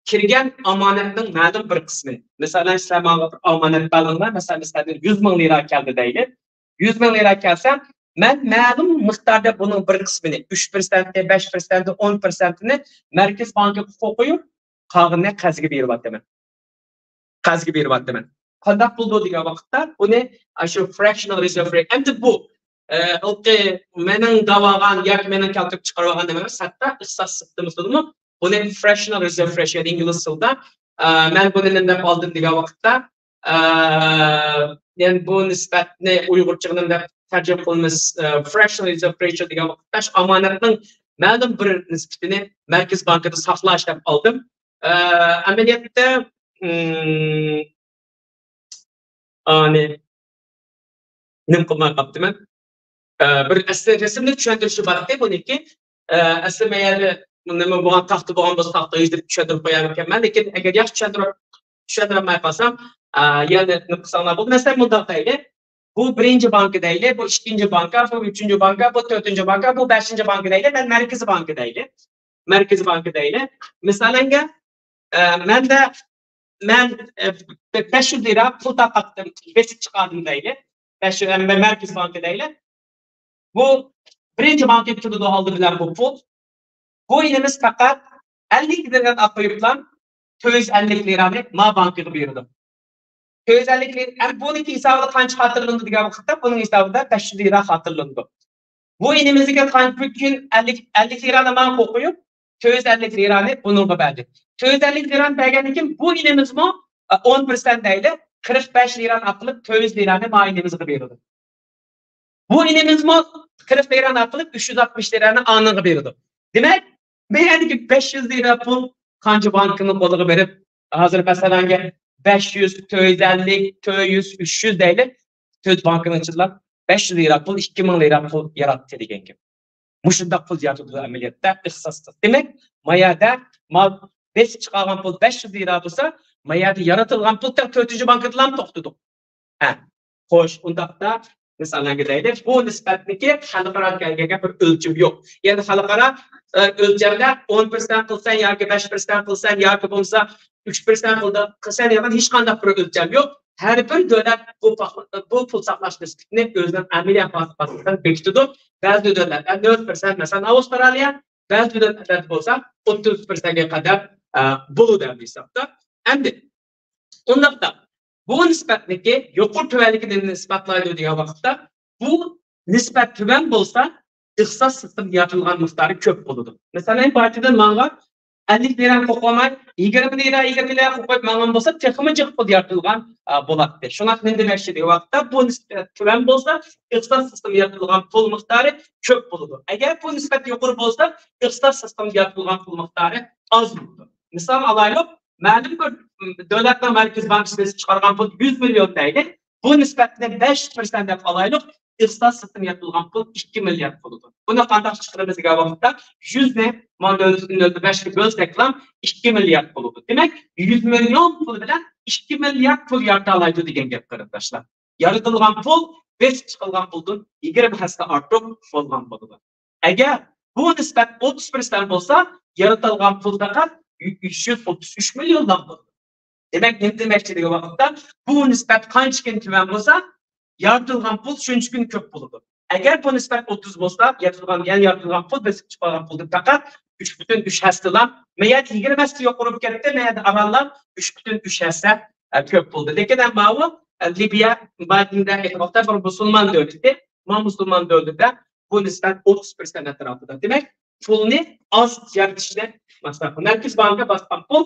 كىرگەن ئامانەتنىڭ مەلۇم بىر قىسمى، مىسالەن، سىلەر ماڭا بىر ئامانەت بەردىڭلار، مىسالەن، سىلەردىن يۈز مىڭ لىرا كەلدى دەيلى. يۈز مىڭ لىرا كەلسە، مەن مەلۇم مىقداردا بۇنىڭ بىر قىسمىنى، ئۈچ پىرسەنتنى، بەش پىرسەنتنى، ئون پىرسەنتنى مەركىزىي بانكىغا قويۇپ، قالغىنىنى قەرزگە بېرىۋاتىمەن. قەرزگە بېرىۋاتىمەن. قانداق بولىدۇ دېگەن ۋاقىتتا، بۇنى، ئاشۇ fractional reserve rate، ئەمدى بۇ، ئە، ھېلىقى مېنىڭ دەۋالغان ياكى مېنىڭ كەلتۈرۈپ چىقىرىۋالغان نېمە ئەمەس، ھەتتا ئىقتىساد سىستېمىسىدىمۇ بۇنى fractional reserve ratio، ئىنگلىز تىلىدا، ئە، مەن بۇنى نېمە دەپ ئالدىم دېگەن ۋاقىتتا، ئە، يەنى بۇ نىسبەتنى ئۇيغۇرچىغا نېمە دەپ تەرجىمە قىلىمىز، ئە، fractional reserve ratio دېگەن ۋاقىتتا شۇ ئامانەتنىڭ مەلۇم بىر نىسبىتىنى مەركىزىي بانكىدا ساقلاش دەپ ئالدىم. ئە، ئەمەلىيەتتە، ئىم، ئانى نېمە قىلماي قاپتىمەن. ئە، بىر ئەسلى رەسىمنى چۈشەندۈرۈشى بار ئىكەن بۇنىڭكى. ئە، ئەسلى مەيەردە نېمە بولغان، تاختا بولغان بولسا، تاختا يېزىپ چۈشەندۈرۈپ قويارمىكەنمەن. لېكىن ئەگەر ياخشى چۈشەندۈرۈپ، چۈشەندۈرەلمەي قالسام، ئە، يەنە نېمە قىلساڭلار بولىدۇ. مەسىلەن، مۇنداق دەيلى. بۇ بىرىنچى بانكا دەيلى، بۇ ئىككىنچى بانكا، بۇ ئۈچىنچى بانكا، بۇ تۆتىنچى بانكا، بۇ بەشىنچى بانكا دەيلى. مەن مەركىزىي بانكا دەيلى. مەركىزىي بانكا دەيلى. مىسالەنگە، ئە، مەندە، مەن، ئە، بەش يۈز لىرا پۇل تارقاتتىم، بېسىپ چىقاردىم دەيلى. بەش يۈز، ئە، مەركىزىي بانكا دەيلى. بۇ بىرىنچى بانكىغا كېتىدۇ ئالدى بىلەن بۇ پۇل. بۇ ئىنىمىز پەقەت ئەللىك لىرانى ئاپ قويۇپلا، تۆت يۈز ئەللىك لىرانى ما بانكىغا بېرىدۇ. تۆت يۈز ئەللىك لىرا، ئەمدى بۇنىڭكى ھېسابىدا قانچە خاتىرىلىنىدۇ دېگەن ۋاقىتتا، بۇنىڭ ھېسابىدا بەش يۈز لىرا خاتىرىلىنىدۇ. بۇ ئىنىمىزگە قانچە، بۈگۈن ئەللىك، ئەللىك لىرانى ماڭا قويۇپ، تۆت يۈز ئەللىك لىرانى بۇنىڭغا بەردى. تۆت يۈز ئەللىك لىرانى بەرگەندىن كېيىن بۇ ئىنىمىزمۇ، ئە، ئون پىرسەنت دەيلى، قىرىق بەش لىرانى ئارقىلىق تۆت يۈز لىرانى ما ئىنىمىزغا بېرىدۇ. بۇ ئىنىمىزمۇ قىرىق لىرانى ئارقىلىق ئۈچ يۈز ئاتمىش لىرانى ئانىڭغا بېرىدۇ. دېمەك، بۇ يەردىكى بەش يۈز لىرا پۇل قانچە بانكىنىڭ قولىغا بېرىپ، ھازىر مەسىلەنگە بەش يۈز، تۆت يۈز ئەللىك، تۆت يۈز، ئۈچ يۈز دەيلى، تۆت بانكىنىڭ ئىچىدىلا بەش يۈز لىرا پۇل، ئىككى مىڭ لىرا پۇل ياراتتى دېگەن گەپ. مۇشۇنداق پۇل يارىتىدۇ ئەمەلىيەتتە ئىختىساسلىق. دېمەك، ما يەردە ما بېسىپ چىقارغان پۇل بەش يۈز لىرا بولسا، ما يەردە يارىتىلغان پۇل تەڭ تۆتىنچى بانكىدىلا توختىدۇق. ھە، خوش، ئۇنداقتا مىسالەنگە دەيلى، بۇ نىسبەتنىكى خەلقئارا كەلگەنگە بىر ئۆلچىمى يوق. يەنى خەلقئارا، ئە، ئۆلچەمدە ئون پىرسەنت قىلسەن ياكى بەش پىرسەنت قىلسەن ياكى بولمىسا ئۈچ پىرسەنت قىلدى، قىلسەن دېگەن ھېچقانداق بىر ئۆلچەم يوق. ھەر بىر دۆلەت بۇ پاخ-، بۇ پۇل ساقلاش نىسبىتىنى ئۆزىنىڭ ئەمەلىي ئاساسىدا بېكىتىدۇ. بەزى دۆلەتلەر نۆل پىرسەنت، مەسىلەن، ئاۋسترالىيە، بەزى دۆلەتلەردە بولسا ئوتتۇز پىرسەنتكە قەدەر، ئە، بولىدۇ ئەمدى ھېسابتا. ئەمدى ئۇنداقتا، بۇ نىسبەتنىكى يۇقىرى تۆۋەنلىكىنى نېمە ئىسپاتلايدۇ دېگەن ۋاقىتتا، بۇ نىسبەت تۆۋەن بولسا، ئىختىساس سىستېمىدا يارىتىلغان مىقدارى كۆپ بولىدۇ. مەسىلەن، بانكىدىن ماڭا ئەللىك لىرا قويۇپ قويماي، يىگىرمە لىرا، يىگىرمە لىرا قويۇپ قويۇپ ماڭغان بولسا، تېخىمۇ جىق پۇل يارىتىلغان، ئا، بولاتتى. شۇڭا نېمە دېمەكچى دېگەن ۋاقىتتا، بۇ نىسبەت تۆۋەن بولسا، ئىختىساس سىستېمىدا يارىتىلغان پۇل مىقدارى كۆپ بولىدۇ. ئەگەر بۇ نىسبەت يۇقىرى بولسا، ئىختىساس سىستېمىدا يارىتىلغان پۇل مىقدارى ئاز بولىدۇ. مىسال ئالايلۇق، مەلۇم بىر، م، دۆلەتنىڭ مەركىزىي بانكىسى بېسىپ چىقارغان پۇل يۈز مىليون دەيلى. بۇ نىسبەتنى بەش پىرسەنت دەپ ئالايلۇق، ئىختىساس سىستېمىغا ياتقۇزۇلغان پۇل ئىككى مىليارد بولىدۇ. بۇنى قانداق چىقىرىمىز دېگەن ۋاقىتتا، يۈزنى مانا نۆل پۈتۈن نۆلدىن بەشكە بۆلسەكلا، ئىككى مىليارد بولىدۇ. دېمەك، يۈز مىليون پۇل بىلەن ئىككى مىليارد پۇل يارىتالايدۇ دېگەن گەپ، قېرىنداشلار. يارىتىلغان پۇل بېسىپ چىقىلغان پۇلدىن يىگىرمە ھەسسە ئارتۇق بولغان بولىدۇ. ئەگەر بۇ نىسبەت ئوتتۇز پىرسەنت بولسا، يارىتىلغان پۇل پەقەت يۈز ئوتتۇز ئۈچ مىليونلا بولىدۇ. دېمەك، نېمە دېمەكچى دېگەن ۋاقىتتا، بۇ نىسبەت قانچىكىن تۆۋەن بولسا، يارىتىلغان پۇل شۇنچىكىن كۆپ بولىدۇ. ئەگەر بۇ نىسبەت ئوتتۇز بولسا، يارىتىلغان، يەنى يارىتىلغان پۇل بېسىپ چىقارغان پۇلدىن پەقەت ئۈچ پۈتۈن ئۈچ ھەسسىلا، يا يىگىرمە ھەسسە يۇقىرى بولۇپ كەتتى، يا ئارانلا ئۈچ پۈتۈن ئۈچ ھەسسە، ئە، كۆپ بولدى. لېكىن ئەمما ئۇ، ئە، لىبىيە، بايدىن ئېيتقان ۋاقىتتا بىر مۇسۇلمان دۆلىتى، ما مۇسۇلمان دۆلىتىدە بۇ نىسبەت ئوتتۇز پىرسەنت ئەتراپىدا. دېمەك، پۇلنى ئاز يارىتىشنى مەقسەت قىلىپ، مەركىزىي بانكا باسقان پۇل،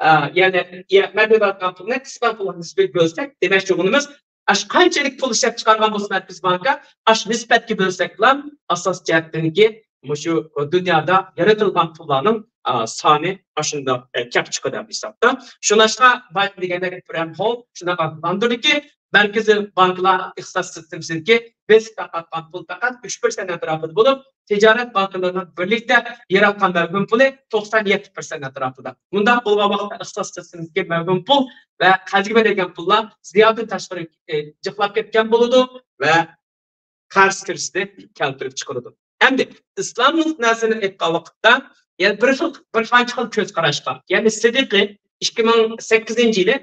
ئە، يەنى، يە-، مەدەنىيەت باسقان پۇلنى قىسقان پۇلغا نىسبەت بۆلسەك، دېمەكچى بولغىنىمىز، ئاش قانچىلىك پۇل ئىشلەپ چىقارغان بولسا مەركىزىي بانكا، ئاش نىسبەتكە بۆلسەكلا، ئاساس جەھەتتىنكى مۇشۇ دۇنيادا يارىتىلغان پۇللارنىڭ، ئە، سانى ئاشۇنداق، ئە، كەپ چىقىدۇ ھېسابتا. شۇڭلاشقا بايدىن دېگەندەك بىر ھەم ھول شۇنداق ئاگاھلاندۇردىكى، مەركىزىي بانكىلار ئىختىساس سىستېمىسىدىكى بېسىپ تارقاتقان پۇل پەقەت ئۈچ پىرسەنت ئەتراپىدا بولۇپ، تىجارەت بانكىلىرىنىڭ بىرلىكتە ياراتقان مەۋھۇم پۇلى توقسان يەتتە پىرسەنت ئەتراپىدا. مۇنداق بولغان ۋاقىتتا ئىختىساس سىستېمىسىدىكى مەۋھۇم پۇل ۋە خەجگە بېرىلگەن پۇللار زىيادىن تاشقىرى، ئى، جىقلاپ كەتكەن بولىدۇ ۋە قەرز كىرىشىنى كەلتۈرۈپ چىقىرىدۇ. ئەمدى ئىسلام نۇقتىئىنەزىرىدىن ئېيتقان ۋاقىتتا، يەنە بىر خىل، بىر قانچە خىل كۆز قاراشقا، يەنى سىدىقى ئىككى مىڭ سەككىزىنچى يىلى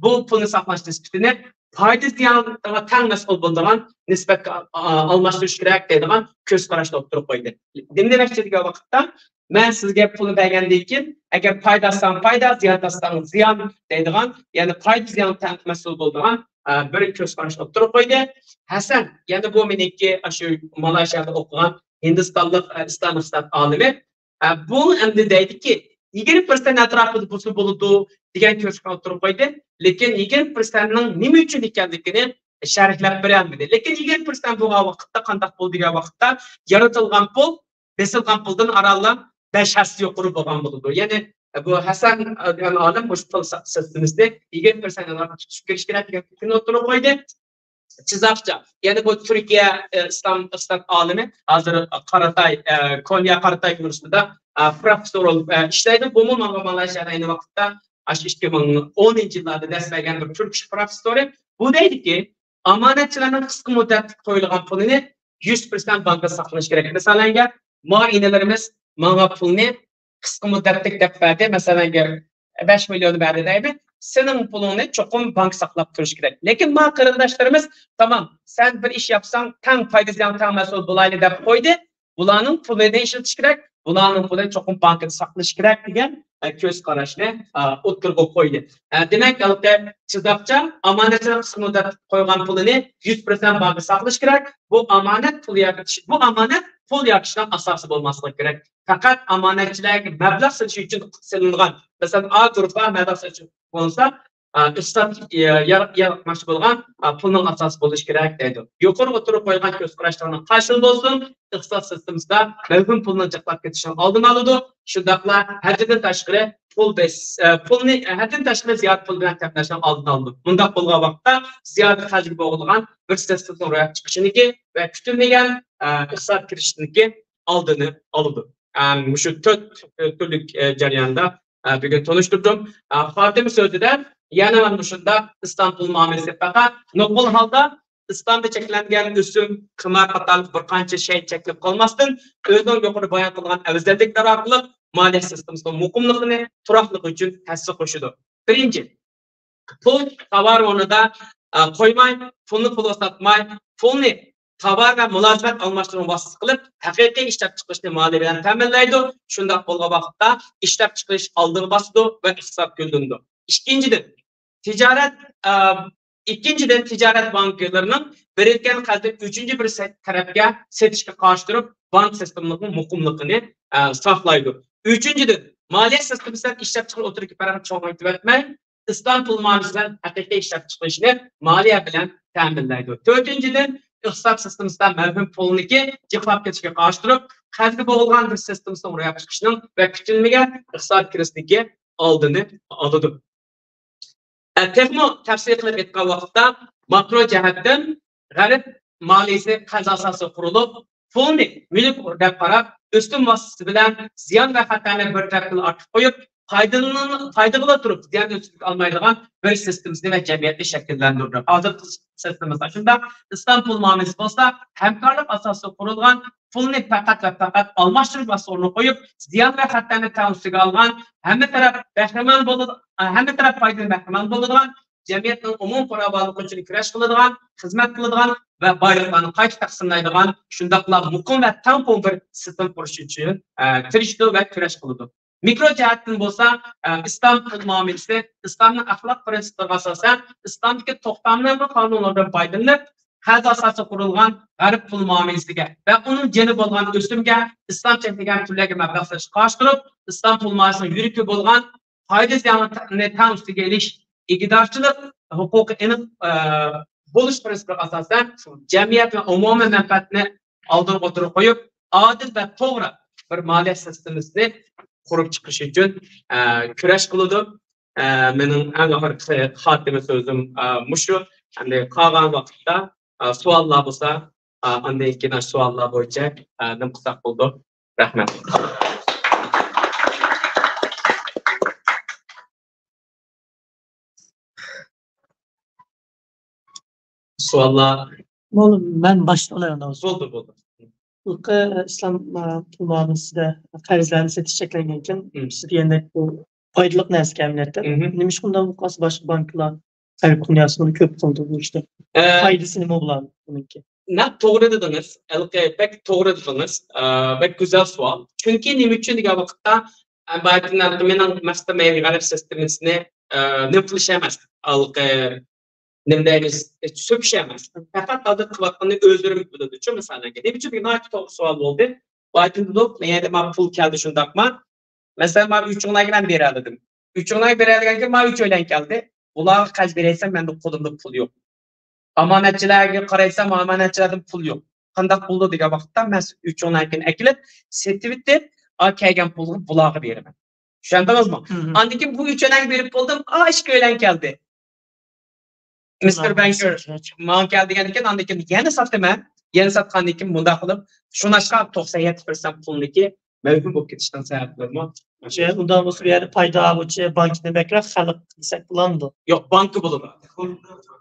بۇ پۇلنى ساقلاش نىسبىتىنى پايدا زىيانغا تەڭ مەسئۇل بولىدىغان نىسبەتكە، ئا، ئالماشتۇرۇش كېرەك دەيدىغان كۆز قاراشنى ئوتتۇرىغا قويدى. نېمە دېمەكچى دېگەن ۋاقىتتا، مەن سىزگە پۇلنى بەرگەندىن كېيىن، ئەگەر پايدا ئالساڭ پايدا، زىيان تارتساڭ زىيان دەيدىغان، يەنى پايدا زىيانغا تەڭ مەسئۇل بولىدىغان، ئا، بىر كۆز قاراشنى ئوتتۇرىغا قويدى. ھەسەن، يەنى بۇ مېنىڭكى ئاشۇ مالايشىيادا ئوقۇغان ھىندىستانلىق، ئا، ئىسلام ئىقتىساد ئالىمى، ئە، بۇ ئەمدى دەيدىكى، يىگىرمە پىرسەنت ئەتراپىدا بولسا بولىدۇ دېگەن كۆرسەتمە ئوتتۇرىغا قويدى. لېكىن يىگىرمە پىرسەنتنىڭ نېمە ئۈچۈن ئىكەنلىكىنى شەرھلەپ بېرەلمىدى. لېكىن يىگىرمە پىرسەنت بولغان ۋاقىتتا قانداق بولدى دېگەن ۋاقىتتا، يارىتىلغان پۇل بېسىلغان پۇلدىن ئارانلا بەش ھەسسە يۇقىرى بولغان بولىدۇ. يەنى بۇ ھەسەن دېگەن ئالىم مۇشۇ پۇل سىستېمىسىنى يىگىرمە پىرسەنت تۇتۇپ كىرىش كېرەك دېگەن پىكىرنى ئوتتۇرىغا قويدى. چىزاقچا، يەنى بۇ تۈركىيە، ئە، ئىسلام، ئىقتىساد ئالىمى، ھازىر قاراتاي، ئە، كونيا قاراتاي يۇنىۋېرسىتېتىدا، ئە، پروفېسسور بولۇپ، ئە، ئىشلەيدۇ. بۇمۇ ماڭا مالايشىيەدە ئەينى ۋاقىتتا ئاشۇ ئىككى مىڭ ئونىنچى يىللاردا دەرس بەرگەن بىر تۈرك پروفېسسورى. بۇ دەيدىكى، ئامانەتچىلەرنىڭ قىسقا مۇددەتلىك قويۇلغان پۇلىنى يۈز پىرسەنت بانكىدا ساقلىنىشى كېرەك. مىسالەن، ماڭا ئىنىلىرىمىز ماڭا پۇلنى قىسقا مۇددەتلىك دەپ بەردى، مەسىلەن، بەش مىليون بەردى دەيمەن، سېنىڭ پۇلۇڭنى چوقۇم بانكا ساقلاپ تۇرۇشى كېرەك. لېكىن ماڭا قېرىنداشلىرىمىز، تامام، سەن بىر ئىش ياپساڭ، تەڭ پايدا زىيان تەڭ مەسئۇل بولايلى دەپ قويدى. بۇلارنىڭ پۇلىنى ئىشلىتىش كېرەك، بۇلارنىڭ پۇلىنى چوقۇم بانكىدا ساقلىشى كېرەك دېگەن، ئە، كۆز قاراشنى، ئە، ئوتتۇرىغا قويدى. ئە، دېمەك، ھېلىقى چىزاقچا ئامانەتچىلەر قىسقا مۇددەت قويغان پۇلىنى يۈز پىرسەنت بانكىدا ساقلىشى كېرەك. بۇ ئامانەت پۇل يا كىشى، بۇ ئامانەت پۇل يا كىشىنىڭ ئاساسى بولماسلىقى كېرەك. پەقەت ئامانەتچىلەرگە مەبلەغ سېلىش ئۈچۈن سېلىنغان، مەسىلەن، ئا گۇرۇپپا مەبلەغ سېلىش بولسا، ئىقتىساد ياراتماقچى بولغان پۇلنىڭ ئاساسى بولۇشى كېرەك دەيدۇ. يۇقىرى ئوتتۇرىغا قويغان كۆز قاراشلارنىڭ قارشىلىقى بولسۇن، ئىقتىساد سىستېمىسىدا مەۋھۇم پۇلنىڭ جىقلاپ كېتىشىنىڭ ئالدىنى ئالىدۇ. شۇنداقلا ھەددىدىن تاشقىرى پۇل بېس-، ئە، پۇلنى، ھەددىدىن تاشقىرى زىيادە پۇل بىلەن تەمىنلەشنىڭ ئالدىنى ئالىدۇ. مۇنداق بولغان ۋاقىتتا زىيادە خەجلىك بولىدىغان بىر سىستېمىنىڭ روياپقا چىقىشىنىڭكى ۋە كۈتۈلمىگەن، ئە، ئىقتىساد كىرىشىشىنىڭكى ئالدىنى ئالىدۇ. ئەم، مۇشۇ تۆت، ئە، تۈرلۈك، ئە، جەرياندا، ئە، بۈگۈن تونۇشتۇردۇم. ئە، خاتىمە سۆزىدە يەنە مانا مۇشۇنداق ئىسلام پۇل مۇئامىلىسى پەقەت نوقۇل ھالدا ئىسلامدا چەكلەنگەن ئۆسۈم، قىمار قاتارلىق بىر قانچە شەي چەكلىنىپ قالماستىن، ئۆزىنىڭ يۇقىرىدا بايان قىلغان ئەۋزەللىكلىرى ئارقىلىق مالىيە سىستېمىسىنىڭ مۇقىملىقىنى، تۇراقلىقى ئۈچۈن ھەسسە قوشىدۇ. بىرىنچى، پۇل تاۋار ئورنىدا، ئە، قويماي، پۇلنى پۇلغا ساتماي، پۇلنى تاۋار ۋە مۇلازىمەت ئالماشتۇرۇشنىڭ ۋاسىتىسى قىلىپ، ھەقىقىي ئىشلەپچىقىرىشنى مالىيە بىلەن تەمىنلەيدۇ. شۇنداق بولغان ۋاقىتتا ئىشلەپچىقىرىش ئالدىغا باسىدۇ ۋە ئىقتىساد گۈللىنىدۇ. ئىككىنچىدىن، تىجارەت، ئە، ئىككىنچىدىن، تىجارەت بانكىلىرىنىڭ بېرىلگەن قەرزنى ئۈچىنچى بىر سە-، تەرەپكە سېتىشقا قارشى تۇرۇپ، بانك سىستېمىنىڭ مۇقىملىقىنى، ئە، ساقلايدۇ. ئۈچىنچىدىن، مالىيە سىستېمىسى بىلەن ئىشلەپچىقىرىش ئوتتۇرىدىكى پەرقنى چوڭايتىۋەتمەي، ئىسلام پۇل مۇئامىلىسى بىلەن ھەقىقىي ئىشلەپچىقىرىشنى مالىيە بىلەن تەمىنلەيدۇ. تۆتىنچىدىن، ئىقتىساد سىستېمىسىدا مەۋھۇم پۇلنىڭكى جىقلاپ كېتىشىگە قارشى تۇرۇپ، قەرزگە بوغۇلغان بىر سىستېمىسىنىڭ روياپقا چىقىشىنىڭ ۋە كۈتۈلمىگەن ئىقتىساد كىرىزىسىنىڭكى ئالدىنى ئالىدۇ. ئە، تېخىمۇ تەپسىلىي قىلىپ ئېيتقان ۋاقىتتا، ماكرو جەھەتتىن غەرب مالىيىسى قەرز ئاساسىغا قۇرۇلۇپ، پۇلنى مۈلۈك دەپ قاراپ، ئۆسۈم ۋاسىتىسى بىلەن زىيان ۋە خەتەرنى بىر تەرەپكىلا ئارتىپ قويۇپ، پايدىلىنىل-، پايدىغىلا تۇرۇپ، زىيان ئۆسۈملۈك ئالمايدىغان بىر سىستېمىسىنى ۋە جەمئىيەتنى شەكىللەندۈردى. ھازىرقى سىستېمىسى شۇنداق. ئىسلام پۇل مۇئامىلىسى بولسا ھەمكارلىق ئاساسىدا قۇرۇلغان، پۇلنى پەقەت ۋە پەقەت ئالماشتۇرۇش ۋاسىتىسى ئورنىغا قويۇپ، زىيان ۋە خەتەرنى تەڭ ئۈستىگە ئالغان، ھەممە تەرەپ بەھرىمەن بولىدۇ، ھەممە تەرەپ پايدىدىن بەھرىمەن بولىدىغان، جەمئىيەتنىڭ ئومۇمىي پاراۋانلىقى ئۈچۈن كۈرەش قىلىدىغان، خىزمەت قىلىدىغان ۋە بايلىقلارنى قايتا تەقسىملەيدىغان، شۇنداقلا مۇقىم ۋە تەڭپۇڭ بىر سىستېما قۇرۇش ئۈچۈن، ئە، تىرىشىدۇ ۋە كۈرەش قىلىدۇ. مىكرو جەھەتتىن بولسا، ئە، ئىسلام پۇل مۇئامىلىسى ئىسلامنىڭ ئەخلاق پىرىنسىپلىرىغا ئاساسەن، ئىسلامدىكى توختامنامە قانۇنلىرىدىن پايدىلىنىپ، قەرز ئاساسىدا قۇرۇلغان غەرب پۇل مۇئامىلىسىگە ۋە ئۇنىڭ جېنى بولغان ئۆسۈمگە ئىسلام چەكلىگەن تۈرلەرگە مەبلەغ سېلىشقا قارشى تۇرۇپ، ئىسلام پۇل مۇئامىلىسىنىڭ يۈرىكى بولغان پايدا زىياننى تەڭ ئۈستىگە ئېلىش، ئىگىدارچىلىق ھوقۇقى ئېنىق، ئە، بولۇش پىرىنسىپىغا ئاساسەن، جەمئىيەت ۋە ئومۇمىي مەنپەئەتنى ئالدىنقى ئوتتۇرىغا قويۇپ، ئادىل ۋە توغرا بىر مالىيە سىستېمىسىنى قۇرۇپ چىقىش ئۈچۈن، ئە، كۈرەش قىلىدۇ. ئە، مېنىڭ ئەڭ ئاخىرقى خاتىمە سۆزۈم، ئە، مۇشۇ. ئەمدى قالغان ۋاقىتتا، ئە، سوئاللار بولسا، ئە، ئاندىن كېيىن سوئاللار بويىچە، ئە، نېمە قىلساق بولىدۇ. رەھمەت. سوئاللار؟ بولدى، مەن باشلىۋالاي ئۇندا بولسا. بولدى، بولدى. بۇ ئىسلام، ئە، پۇل مۇئامىلىسىدە قەرزلەرنى سېتىش چەكلەنگەنكەن، مم. سىز دېگەندەك بۇ پايدىلىق نەرسىكەن ئەمەلىيەتتە. مم. نېمىشقا ئۇنداق بولۇپ قالسا باشقا بانكىلار غەرب دۇنياسىدا كۆپ قىلدى بۇ ئىشتا؟ ئە، پايدىسى نېمە بۇلارنىڭ بۇنىڭكى؟ نەق توغرا دېدىڭىز، ھېلىقى بەك توغرا دېدىڭىز. ئە، بەك گۈزەل سوئال. چۈنكى نېمە ئۈچۈن دېگەن ۋاقىتتا، ئە، بايىتىن مېنىڭ مەقسىتىم غەرب سىستېمىسىنى، ئە، نېمە قىلىش ئەمەس، ھېلىقى نېمە دەيمىز، سۆكۈش ئەمەس. پەقەت ھازىر قىلىۋاتقىنىنى ئۆزلىرىمۇ بىلىدۇچۇ، مىسالەنگە. نېمە ئۈچۈن دېگەن ناھايىتى توغرا سوئال بولدى. بايىتىن دېدۇق، مەن يەنە مانا پۇل كەلدى شۇنداقما؟ مەسىلەن، مانا ئۈچ ئوڭنايغا مەن بېرەلىدىم. ئۈچ ئوڭناي بېرەلىگەنكىن، مانا ئۈچ ئوڭناي كەلدى. بۇلارغا قەرز بېرەيسەن، مەندە قولۇمدا پۇل يوق. ئامانەتچىلەرگە قارايسام، ئامانەتچىلەردىن پۇل يوق. قانداق بولىدۇ دېگەن ۋاقىتتا، مەن ئۈچ ئوڭناينى ئەكېلىپ، سېتىۋېتىپ، ئا، كەلگەن پۇلنى بۇلارغا بېرىمەن. چۈشەندىڭىزمۇ؟ ئاندىن كېيىن بۇ ئۈچ ئۆيلەنگە بېرىپ بولدۇم، ئا، ئىككى ئۆيلەن كەلدى. مىستېر بانكىر ماڭا كەلدى دېگەندىن كېيىن، ئاندىن كېيىن يەنە ساتىمەن. يەنە ساتقاندىن كېيىن مۇنداق قىلىپ، شۇڭلاشقا توقسان يەتتە پىرسەنت پۇلنىكى مەۋھۇم بولۇپ كېتىشنىڭ سەۋەبلىرىمۇ. ئۇنداق بولسا، بۇ يەردە پايدا ئالغۇچى بانكىنى بەكرەك خەلق دېسەك بولامدۇ؟ يوق، بانكا بولىدۇ.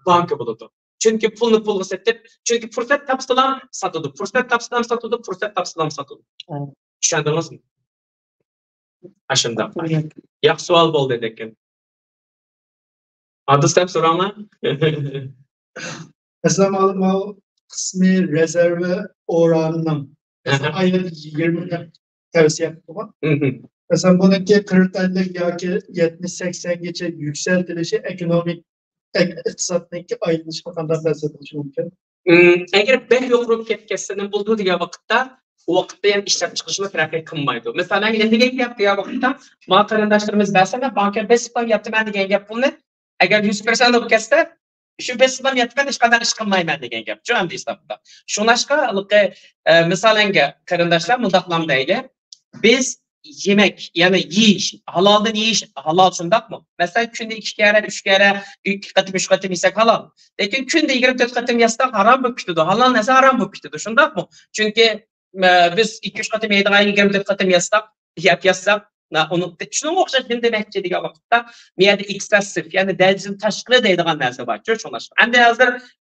بانكا بولىدۇ. چۈنكى پۇلنى پۇلغا سېتىپ، چۈنكى پۇرسەت تاپسىلا ساتىدۇ، پۇرسەت تاپسىلا ساتىدۇ، پۇرسەت تاپسىلا ساتىدۇ. چۈشەندىڭىزمۇ؟ ئاشۇنداق. ياخشى سوئال بولدى لېكىن. ئادىل سەپ سوراڭلار. ئەسلام ئالىم، ماۋۇ قىسمى رېزېرۋ ئوراننىڭ ئايلىق يىگىرمە تەۋسىيە قىلغان. مەسىلەن، بۇنىڭكى قىرىق، ئەللىك ياكى يەتمىش، سەكسەنگىچە يۈكسەلتىلىشى ئېكونومىك، ئىقتىسادنىڭكى ئايلىنىشىغا قانداق تەسىر قىلىشى مۇمكىن؟ ئەگەر بەك يۇقىرى بولۇپ كەتكەن نېمە بولىدۇ دېگەن ۋاقىتتا، ئۇ ۋاقىتتا يەنە ئىشلەپچىقىرىشمۇ تەرەققىي قىلمايدۇ. مىسالەن، نېمە دېگەن گەپ دېگەن ۋاقىتتا، ماڭا قېرىنداشلىرىمىز بەرسە، مەن بانكىغا بېسىپلا ياتىمەن دېگەن گەپ پۇلنى، ئەگەر يۈز پىرسەنت بولۇپ كەتسە، شۇ بېسىپلا ياتىمەن، ھېچقانداق ئىش قىلمايمەن دېگەن گەپ شۇ ئەمدى ھېسابتا. شۇڭلاشقا ھېلىقى، ئە، مىسالەنگە قېرىنداشلار مۇنداقلام دەيلى، بىز يېمەك، يەنى يېيىش، ھالالدىن يېيىش، ھالال شۇنداقمۇ؟ مەسىلەن، كۈندە ئىككى كەرە، ئۈچ كەرە، ئىككى قېتىم، ئۈچ قېتىم يېسەك ھالال. لېكىن كۈندە يىگىرمە تۆت قېتىم يەسەك ھارام بولۇپ كېتىدۇ. ھالال نەرسە ھارام بولۇپ كېتىدۇ، شۇنداقمۇ؟ چۈنكى، ئە، بىز ئىككى، ئۈچ قېتىم يەيدىغان يىگىرمە تۆت قېتىم يەسەك، يەپ ياتساق، نا، ئۇنى، شۇنىڭغا ئوخشاش نېمە دېمەكچى دېگەن ۋاقىتتا، مۇ يەردە ئېكسېسسىپ، يەنى دەرىجىدىن تاشقىرى دەيدىغان نەرسە بار، شۇ، شۇڭلاشقا. ئەمدى ھازىر،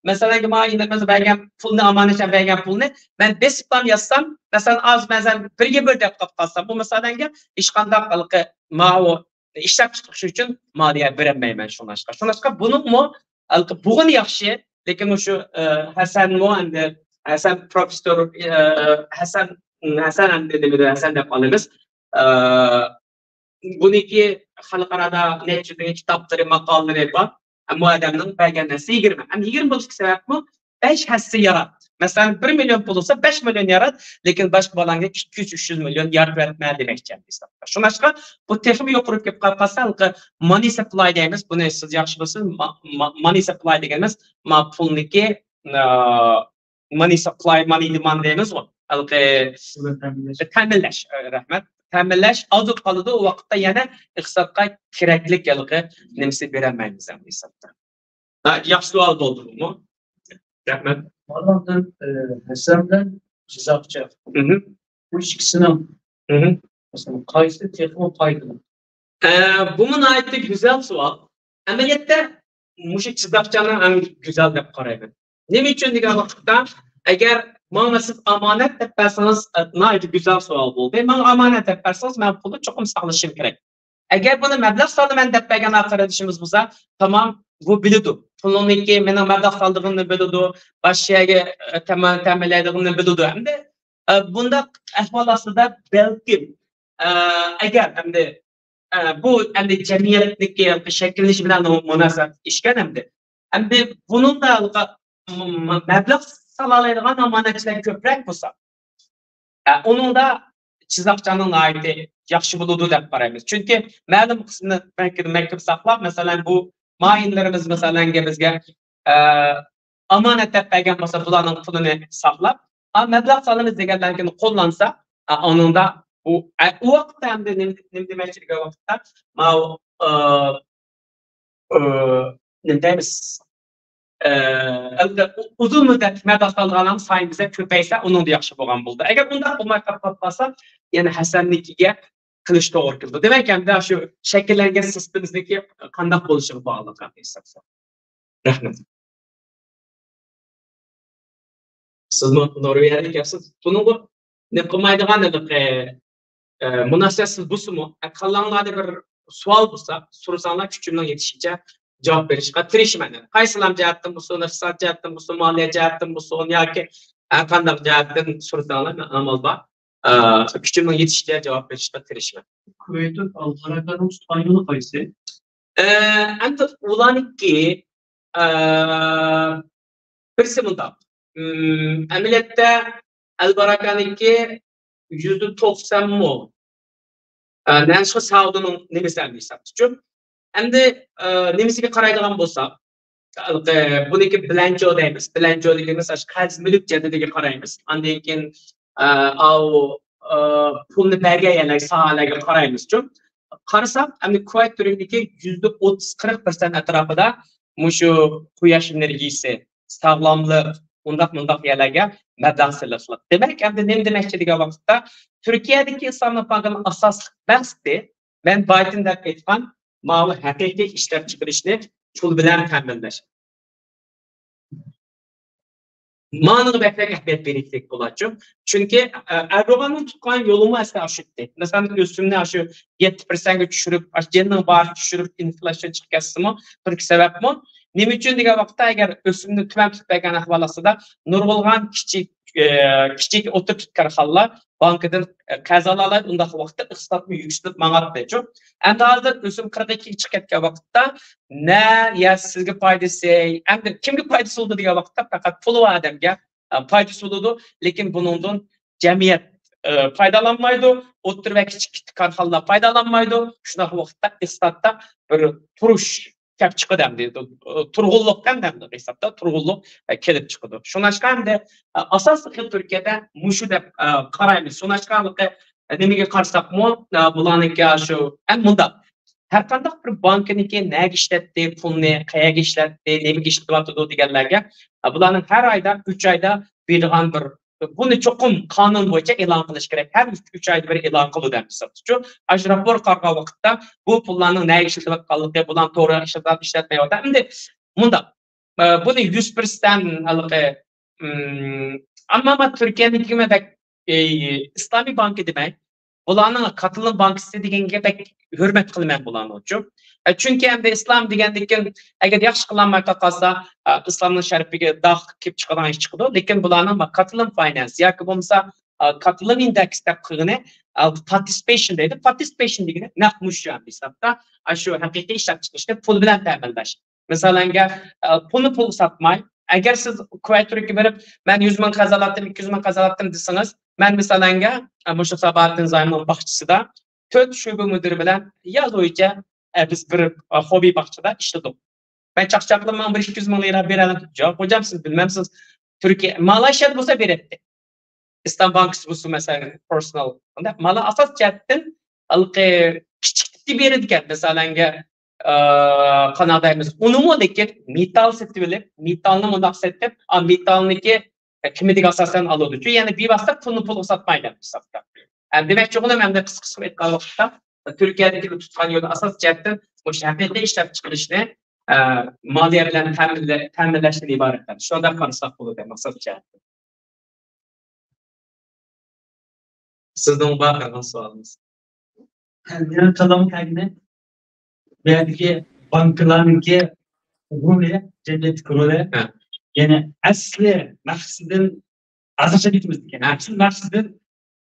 مەسىلەن، ماڭا ئىنىمىز بەرگەن پۇلنى، ئامانەتچان بەرگەن پۇلنى مەن بېسىپلام يازسام، مەسىلەن، ئاز، مەسىلەن، بىرگە بىر دەپ قاپ قالسام، بۇ مىسالەنگە ھېچقانداق ھېلىقى ماۋۇ ئىشلەپچىقىرىش ئۈچۈن مالىيە بېرەلمەيمەن، شۇڭلاشقا. شۇڭلاشقا بۇنىڭمۇ ھېلىقى بوغۇنى ياخشى، لېكىن مۇشۇ، ئە، ھەسەنمۇ ئەمدى، ھەسەن پروفېسسور، ئە، ھەسەن، ھەسەن ئەمدى نېمىدە، ھەسەن دەپ قالىمىز. ئە، بۇنىڭكى خەلقئارادا نەچچە يۈز دېگەن كىتابلىرى، ماقالىلىرى بار. ئەمما ئادەمنىڭ بەرگەن نەرسىسى يىگىرمە. ئەمدى يىگىرمە بولۇشقا سەۋەبمۇ بەش ھەسسە يارات. مەسىلەن، بىر مىليون پۇل بولسا، بەش مىليون يارات، لېكىن باشقا بالامغا ئىككى يۈز، ئۈچ يۈز مىليون يارىتىۋەتمە دېمەكچى ھېسابتا. شۇڭلاشقا بۇ تېخىمۇ يۇقىرى كېلىپ قالسا، ھېلىقى مانى سەپلاي دەيمىز، بۇنى سىز ياخشى بىلىسىز، ما-، ما-، مانى سەپلاي دېگىنىمىز، ما پۇلنىكى، ئا، مانى سەپلاي، مانى دېماند دەيمىزغۇ، ھېلىقى تەمىنلەش. تەمىنلەش، ئە، رەھمەت. تەمىنلەش ئازىپ قالىدۇ، ئۇ ۋاقىتتا يەنە ئىقتىسادقا كېرەكلىك ھېلىقى نېمىسى بېرەلمەيمىز ئەمدى ھېسابتا. ھە، ياخشى سوئال بولدى بۇمۇ. رەھمەت. بالامدىن، ئە، ھەسەن بىلەن جىزاقچە. بۇ ئىككىسىنىڭ، مەسىلەن، قايسى تېخىمۇ پايدىلىق؟ ئە، بۇمۇ ناھايىتى گۈزەل سوئال. ئەمەلىيەتتە مۇشۇ جىزاقچانى ئەڭ گۈزەل دەپ قارايمەن. نېمە ئۈچۈن دېگەن ۋاقىتتا، ئەگەر ماڭا سىز ئامانەت دەپ بەرسىڭىز، ئە، ناھايىتى گۈزەل سوئال بولدى. ماڭا ئامانەت دەپ بەرسىڭىز، مەن پۇلنى چوقۇم ساقلىشىم كېرەك. ئەگەر بۇنى مەبلەغ سالىمەن دەپ بەرگەن قېرىندىشىمىز بولسا، تامام، بۇ بىلىدۇ. پۇلنىڭكى مېنىڭ مەبلەغ سالىدىغىنىمنى بىلىدۇ، باشقا يەرگە، ئە، تەمە-، تەمىنلەيدىغىنىمنى بىلىدۇ. ئەمدى، ئە، بۇنداق ئەھۋال ئاستىدا بەلكىم، ئە، ئەگەر ئەمدى، ئە، بۇ ئەمدى جەمئىيەتنىڭكى شەكىللىنىشى بىلەن مۇناسىۋەتلىك ئىشكەن ئەمدى. ئەمدى بۇنىڭدا م-، م-، مەبلەغ سالالايدىغان ئامانەتچىلەر كۆپرەك بولسا، ئە، ئۇنىڭدا جىزاقچانىڭ ناھايىتى ياخشى بولىدۇ دەپ قارايمىز. چۈنكى مەلۇم قىسمىنى بانكىدا مەكتەپ ساقلاپ، مەسىلەن، بۇ مائىنلىرىمىز، مەسىلەن، بىزگە، ئە، ئامانەت دەپ بەرگەن بولسا، بۇلارنىڭ پۇلىنى ساقلاپ، ئا، مەبلەغ سالىمىز دېگەندىن كېيىن قوللانسا، ئا، ئۇنىڭدا ئۇ، ئە، ئۇ ۋاقىتتا ئەمدى نېمە، نېمە دېمەكچى دېگەن ۋاقىتتا، ماۋۇ، ئە، ئە، نېمە دەيمىز؟ ئە، ئەمدى ئۇ-، ئۇزۇن مۇددەتلىك مەبلەغ سالىدىغانلارنىڭ سانى بىزدە كۆپەيسە، ئۇنىڭدا ياخشى بولغان بولىدۇ. ئەگەر ئۇنداق بولماي قاپ قالسا، يەنە ھەسەننىڭكىگە قىلىش توغرا كېلىدۇ. دېمەك، ئەمدى شۇ شەكىللەنگەن سىستېمىمىزنىڭكى قانداق بولۇشىغا باغلىق ھېسابتا. رەھمەت. سىزمۇ نورۋېگىيەدىن كەپسىز. بۇنىڭغا نېمە قىلمايدىغان ھېلىقى، ئە، مۇناسىۋەتسىز بولسىمۇ، ئە، كاللاڭلاردا بىر سوئال بولسا، سورىساڭلار، كۈچۈمنىڭ يېتىشىچە جاۋاب بېرىشقا تىرىشىمەن. قايسىلام جەھەتتىن بولسۇن، ئىقتىساد جەھەتتىن بولسۇن، مالىيە جەھەتتىن بولسۇن ياكى ھەر قانداق جەھەتتىن سورىساڭلار، مەن ئامال بار، ئە، كۈچۈمنىڭ يېتىشىچە جاۋاب بېرىشقا تىرىشىمەن. كۇۋەيتتىن ئالباراكاننىڭ تۇتقان يولى قايسى؟ ئە، ئەمدى ئۇلارنىڭكى، ئە، بىرسى مۇنداق. ئەمەلىيەتتە ئەلباراكانىڭكى يۈزدە توقسانمۇ، ئە، نەنشۇ ساۋۇدىنىڭ نېمىسى ئەمدى ھېسابتىچۇ. ئەمدى، ئە، نېمىسىگە قارايدىغان بولساق، ئە، بۇنىڭكى بىلەنجو دەيمىز. بىلەنجو دېگىنىمىز ئاشۇ قەرز مۈلۈك جەدۋىلىگە قارايمىز. ئاندىن كېيىن، ئە، ئاۋۇ، ئە، پۇلنى بەرگەن يەرلەر، ساھەلەرگە قارايمىزچۇ. قارىساق، ئەمدى كۇۋەيت تۈركىدىكى يۈزدە ئوتتۇز، قىرىق پىرسەنت ئەتراپىدا مۇشۇ قۇياش ئېنېرگىيىسى، ساغلاملىق، ئۇنداق مۇنداق يەرلەرگە مەبلەغ سېلىشلىق. دېمەك، ئەمدى نېمە دېمەكچى دېگەن ۋاقىتتا، تۈركىيەدىكى ئىسلاملىق بانكىنىڭ ئاساسلىق مەقسىتى، مەن بايدىن دەپ ئېيتقان، ماۋۇ ھەقىقىي ئىشلەپچىقىرىشنى پۇل بىلەن تەمىنلەش. مانىغا بەكرەك ئەھمىيەت بېرىشلىك بولاتچۇ. چۈنكى، ئە، ئەردوغاننىڭ تۇتقان يولىمۇ ئەسلى ئاشۇ ئىدى. مەسىلەن، ئۆسۈمنى ئاشۇ يەتتە پىرسەنتكە چۈشۈرۈپ، ئاشۇ جېنىنىڭ بارىچە چۈشۈرۈپ، ئىنفلياتسىيە چىقىپ كەتسىمۇ، تۈركىي سەۋەبمۇ. نېمە ئۈچۈن دېگەن ۋاقىتتا، ئەگەر ئۆسۈمنى تۆۋەن تۇتۇپ بەرگەن ئەھۋال ئاستىدا، نۇرغۇنلىغان كىچىك، ئە، كىچىك ئوتتۇرا كارخانىلار بانكىدىن، ئە، قەرز ئالالايدۇ، ئۇنداق ۋاقىتتا ئىقتىسادمۇ يۈكسىلىپ ماڭاتتىچۇ. ئەمدى ھازىر ئۆسۈم قىرىق ئىككىگە چىقىپ كەتكەن ۋاقىتتا، نە، يا سىزگە پايدىسى، ئەمدى كىمگە پايدىسى بولىدۇ دېگەن ۋاقىتتا، پەقەت پۇلى بار ئادەمگە، ئە، پايدىسى بولىدۇ، لېكىن بۇنىڭدىن جەمئىيەت، ئە، پايدىلانمايدۇ، ئوتتۇرا ۋە كىچىك كارخانىلار پايدىلانمايدۇ، شۇنداق ۋاقىتتا ئىقتىسادتا بىر تۇرۇش كەپ چىقىدۇ ئەمدى، ئە، تۇرغۇنلۇق ئەمدى ھېسابتا تۇرغۇنلۇق، ئە، كېلىپ چىقىدۇ. شۇڭلاشقا ئەمدى، ئە، ئاساسلىقى تۈركىيەدە مۇشۇ دەپ، ئە، قارايمىز. شۇڭلاشقا ھېلىقى، ئە، نېمىگە قارىساقمۇ، ئە، بۇلارنىڭكى شۇ، ئە، مۇنداق. ھەر قانداق بىر بانكىنىڭكى نەگە ئىشلەتتى، پۇلنى قەيەرگە ئىشلەتتى، نېمىگە ئىشلىتىۋاتىدۇ دېگەنلەرگە، بۇلارنىڭ ھەر ئايدا، ئۈچ ئايدا بېرىدىغان بىر، بۇنى چوقۇم قانۇن بويىچە ئېلان قىلىش كېرەك. ھەر ئۈچ، ئۈچ ئايدا بىر ئېلان قىلىدۇ دەپ ھېسابلىشىچۇ. ئاشۇ راپور قارىغان ۋاقىتتا بۇ پۇللارنىڭ نەگە ئىشلىتىۋاتقانلىقى، بۇلارنى توغرا ئىشلىتىۋاتىدۇ، ئىشلەتمەيۋاتىدۇ. ئەمدى مۇنداق، ئە، بۇنى يۈز پىرسەنت ھېلىقى، ئىم، ئەمما، ئەمما تۈركىيەنىڭكى مەن بەك، ئى، ئىسلامىي بانكا دېمەي، بۇلارنىڭ كاتالون بانكىسى دېگەنگە بەك ھۆرمەت قىلىمەن بۇلارنىڭچۇ. ئە، چۈنكى ئەمدى ئىسلام دېگەندىكىن، ئەگەر ياخشى قىلالماي قالسا، ئە، ئىسلامنىڭ شەرىپىگە داغ كېلىپ چىقىدىغان ئىش چىقىدۇ. لېكىن بۇلارنىڭ ما-، كاتالون فاينانس ياكى بولمىسا، ئە، كاتالون ئىندېكس دەپ قىلغىنى، ئە، پارتىسىپېيشن دەيدۇ. پارتىسىپېيشن دېگىنى نەق مۇشۇ ھېسابتا، ئاشۇ ھەقىقىي ئىشلەپچىقىرىشنى پۇل بىلەن تەمىنلەش. مىسالەنگە، ئە، پۇلنى پۇلغا ساتماي، ئەگەر سىز كۇۋەيت تۈركىگە بېرىپ، مەن يۈز مىڭ قەرز ئالاتتىم، ئىككى يۈز مىڭ قەرز ئالاتتىم دېسىڭىز، مەن مىسالەنگە، ئە، مۇشۇ ساباھەتتىن زايمنىڭ باغچىسىدا تۆت شۆبە مۇدىرى بىلەن يازغۇچە، ئە، بىز بىر، ئە، خوببى باغچىدا ئىشلىدۇق. مەن چاقچاقلاپ ماڭا بىر ئىككى يۈز مىڭ لىرا بېرەلەم. ياق، خوجام، سىز بىلمەمسىز. تۈركىيە، مالايشىيەدە بولسا بېرەتتى. ئىسلام بانكىسى بولسا، مەسىلەن، پېرسونال. ئەمدى مانا ئاساس جەھەتتىن ھېلىقى كىچىك كىچىك بېرىدىكەن. مىسالەنگە، ئە، قانداق دەيمىز، ئۇنىمۇ لېكىن مېتال سېتىۋېلىپ، مېتالنى مۇنداق سېتىپ، ئا، مېتالنىكى قىممىتىگە ئاساسەن ئالىدۇ. چۈنكى يەنە بىۋاسىتە پۇلنى پۇلغا ساتمايدۇ ھېسابتا. ئە، دېمەكچى بولغىنىم، ئەمدى قىسقىسىغا ئېيتقان ۋاقىتتا، تۈركىيەدىكى تۇتقان يولى ئاساس جەھەتتىن مۇشۇ ھەقىقىي ئىشلەپچىقىرىشنى، ئە، مالىيە بىلەن تەمىنلە-، تەمىنلەشتىن ئىبارەت. شۇنداق قارىساق بولىدۇ، ئاساس جەھەتتىن. سىزنىڭ بار قالغان سوئالىڭىز؟ مېنىڭ قالغان كەلگىنى، بۇ يەردىكى بانكىلارنىڭكى رولى، جەمئىيەتتىكى رولى، ھە. يەنى ئەسلى مەقسىتىدىن ئازراق چەتكە كېتىمىز ئىكەن. ھە. ئەسلى مەقسىتىدىن،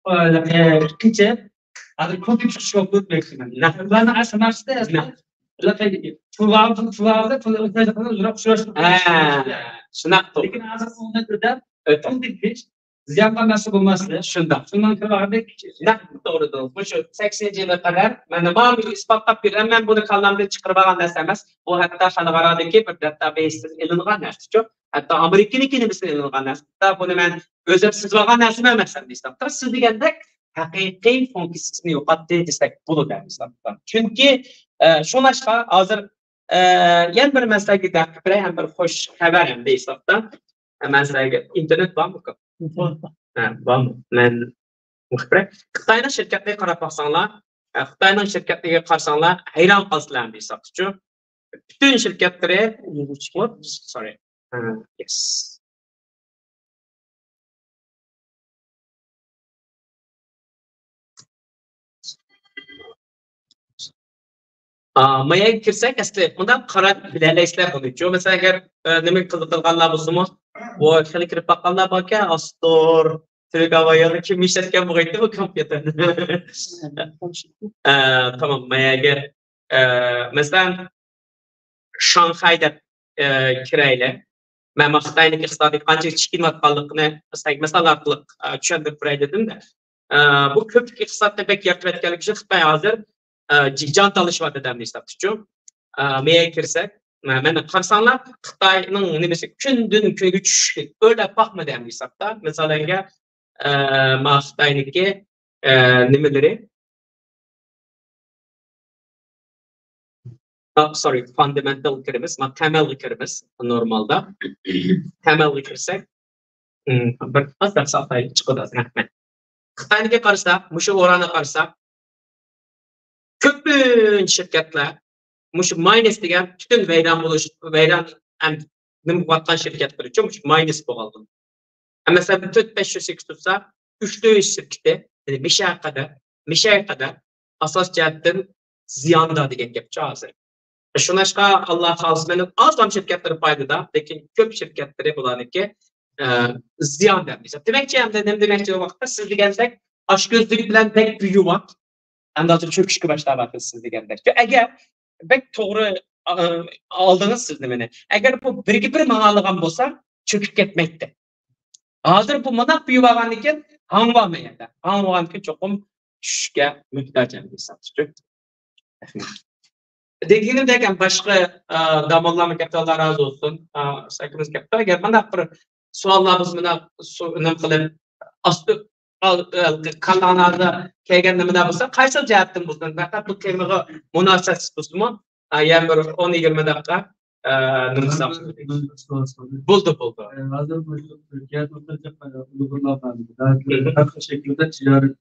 ئە، قىلچە، ھازىر كونفلىكت چىقىش يوق دەپ مەقسىتىدىن. ھە. بۇلارنىڭ ئەسلى مەقسىتى، ھە. ئەسلى پۇل، پۇل، پۇل، پۇل، ھە، شۇنداق. لېكىن ھازىر ئۇنداق بىردەم ئۆتە. پۇل تېپىش، زىيانغا مەسئۇل بولماسلىق. شۇنداق. شۇنىڭ كىرىۋالغاندەك كىچىك. نەق توغرىدىڭىز. مۇشۇ سەكسىنىنچى يىلغا قەدەر، مانا، مانا ئىسپاتلاپ بېرىمەن، مەن بۇنى كاللامدىن چىقىرىپ ئالغان نەرسە ئەمەس. بۇ ھەتتا خەلقئارادىكى بىر داتابەيستىن ئېلىنغان نەرسىچۇ. ھەتتا ئامېرىكىنىڭكى نېمىسىدىن ئېلىنغان نەرسە. ھەتتا بۇنى مەن ئۆزۈم سىزىپ ئالغان نەرسىمۇ ئەمەس ئەمدى ھېسابتا. سىز دېگەندەك ھەقىقىي فۇنكسىيىسىنى يوقاتتى دېسەك بولىدۇ ئەمدى ھېسابتا. چۈنكى، ئە، شۇڭلاشقا ھازىر، ئە، يەنە بىر مەسىلىگە دىققەت بېرەي، ھەم بىر خوش خەۋەر ئەمدى ھېسابتا. مەن سىلەرگە ئىنتېرنېت بارمۇ؟ ھە، بارمۇ؟ مەن مۇخبىر. خىتاينىڭ شىركەتلىرىگە قاراپ باقساڭلار، ھە، خىتاينىڭ شىركەتلىرىگە قارىساڭلار، ھەيران قالىسىلەر ئەمدى ھېسابتىچۇ. پۈتۈن شىركەتلىرى، ئۇپس، سورى. ھە، يېس. ئا، ماياگە كىرسەك، ئەسلى مۇنداق قاراپ بىلەلەيسىلەر بۇنىچۇ. مەسىلەن، ئەگەر، ئە، نېمە قىزىقىدىغانلار بولسىمۇ، بۇ خېلى كىرىپ باققانلار باركەن، ئاستۇر، تۈرك ھاۋا يولى كىم ئىشلەتكەن بولغايتتى بۇ كومپيۇتېرنى؟ ئە، تامام، ماياگە، ئە، مەسىلەن، شاڭخەي دەپ، ئە، كىرەيلى. مەن خىتاينىڭ ئىقتىسادى قانچىلىك چېكىنىۋاتقانلىقىنى سەل مىسال ئارقىلىق، ئە، چۈشەندۈرۈپ بېرەي دېدىم-دە. ئە، بۇ كۆپلۈك ئىقتىسادنى بەك يارىتىۋەتكەنلىكى ئۈچۈن خىتاي ھازىر، ئە، جى-، جان تالىشىۋاتىدۇ دەپ ھېسابتىچۇ. ئە، مېيەگە كىرسەك، مە-، مەن قارىساڭلار، خىتاينىڭ نېمىسى كۈندىن كۈنگە چۈشۈشتى. ئۆرلەپ باقمىدى ئەمدى ھېسابتا. مىسالەنگە، ئە، ما خىتاينىڭكى، ئە، نېمىلىرى، سورى، فاندامېنتالغا كىرىمىز، ما تەمەلگە كىرىمىز نورمالدا. تەمەلگە كىرسەك، ئىم، بىر ئاز دەرس ئاتايلى، چىقىدۇ. رەھمەت. خىتاينىڭكىگە قارىساق، مۇشۇ ئورانغا قارىساق، كۆپىنچە شىركەتلەر مۇشۇ ماينىس دېگەن پۈتۈن ۋەيران بولۇش، ۋەيران ھەم نېمە قىلىۋاتقان شىركەتلەر ئۈچۈن مۇشۇ ماينىس بولغان. مەسىلەن، تۆت بەش يۈز سەككىز تۇتسا، ئۈچ يۈز شىركىتى، يەنى مىشەگە قەدەر، مىشەگە قەدەر ئاساسىي جەھەتتىن زىياندا دېگەن گەپچۇ ھازىر. شۇڭلاشقا، ئاللا خالىسا، مەننىڭ ئازغان شىركەتلىرى پايدىدا، لېكىن كۆپ شىركەتلىرى بۇلارنىڭكى، ئە، زىياندا. دېمەكچى، ئەمدى نېمە دېمەكچى بۇ ۋاقىتتا؟ سىز دېگەندەك ئاشكۆزلۈك بىلەن بەك بۈيۈۋاق، ئەمدى ھازىر چۆكۈشكە باشلاۋاتىسىز دېگەندەك. ئەگەر بەك توغرا، ئا، ئالدىڭىز سىز نېمىنى. ئەگەر بۇ بىرگە بىر ماڭالىغان بولسا، چۆكۈپ كەتمەيتتى. ھازىر بۇ مۇنداق بۈيۈۋالغاندىكىن، ھاڭۋالمايدۇ. ھاڭۋالغاندىكىن چوقۇم چۈشۈشكە موھتاج ئەمدى ھېسابتا. دېگىنىمدەك، باشقا، ئا، داموللارمۇ كەپتۇ، ئاللا رازى بولسۇن. ئا، ئاكىمىز كەپتۇ. ئەگەر مۇنداق بىر سوئاللار بولسا، مۇنداق سو-، نېمە قىلىپ، ئاستى، ئا، ئا، كاللاڭلاردا كەلگەن نېمىلەر بولسا، قايسى جەھەتتىن بولسۇن، پەقەت بۇ تېمىغا مۇناسىۋەتسىز بولسىمۇ، ئا، يەنە بىر ئون يىگىرمە دەقىقە، ئا، نېمە قىلساق. بولدى، بولدى. ئە، ھازىر مۇشۇ تۈركىيەدە ئۇيغۇرلار بار. ھازىر ھەر خىل شەكىلدە تىجارەت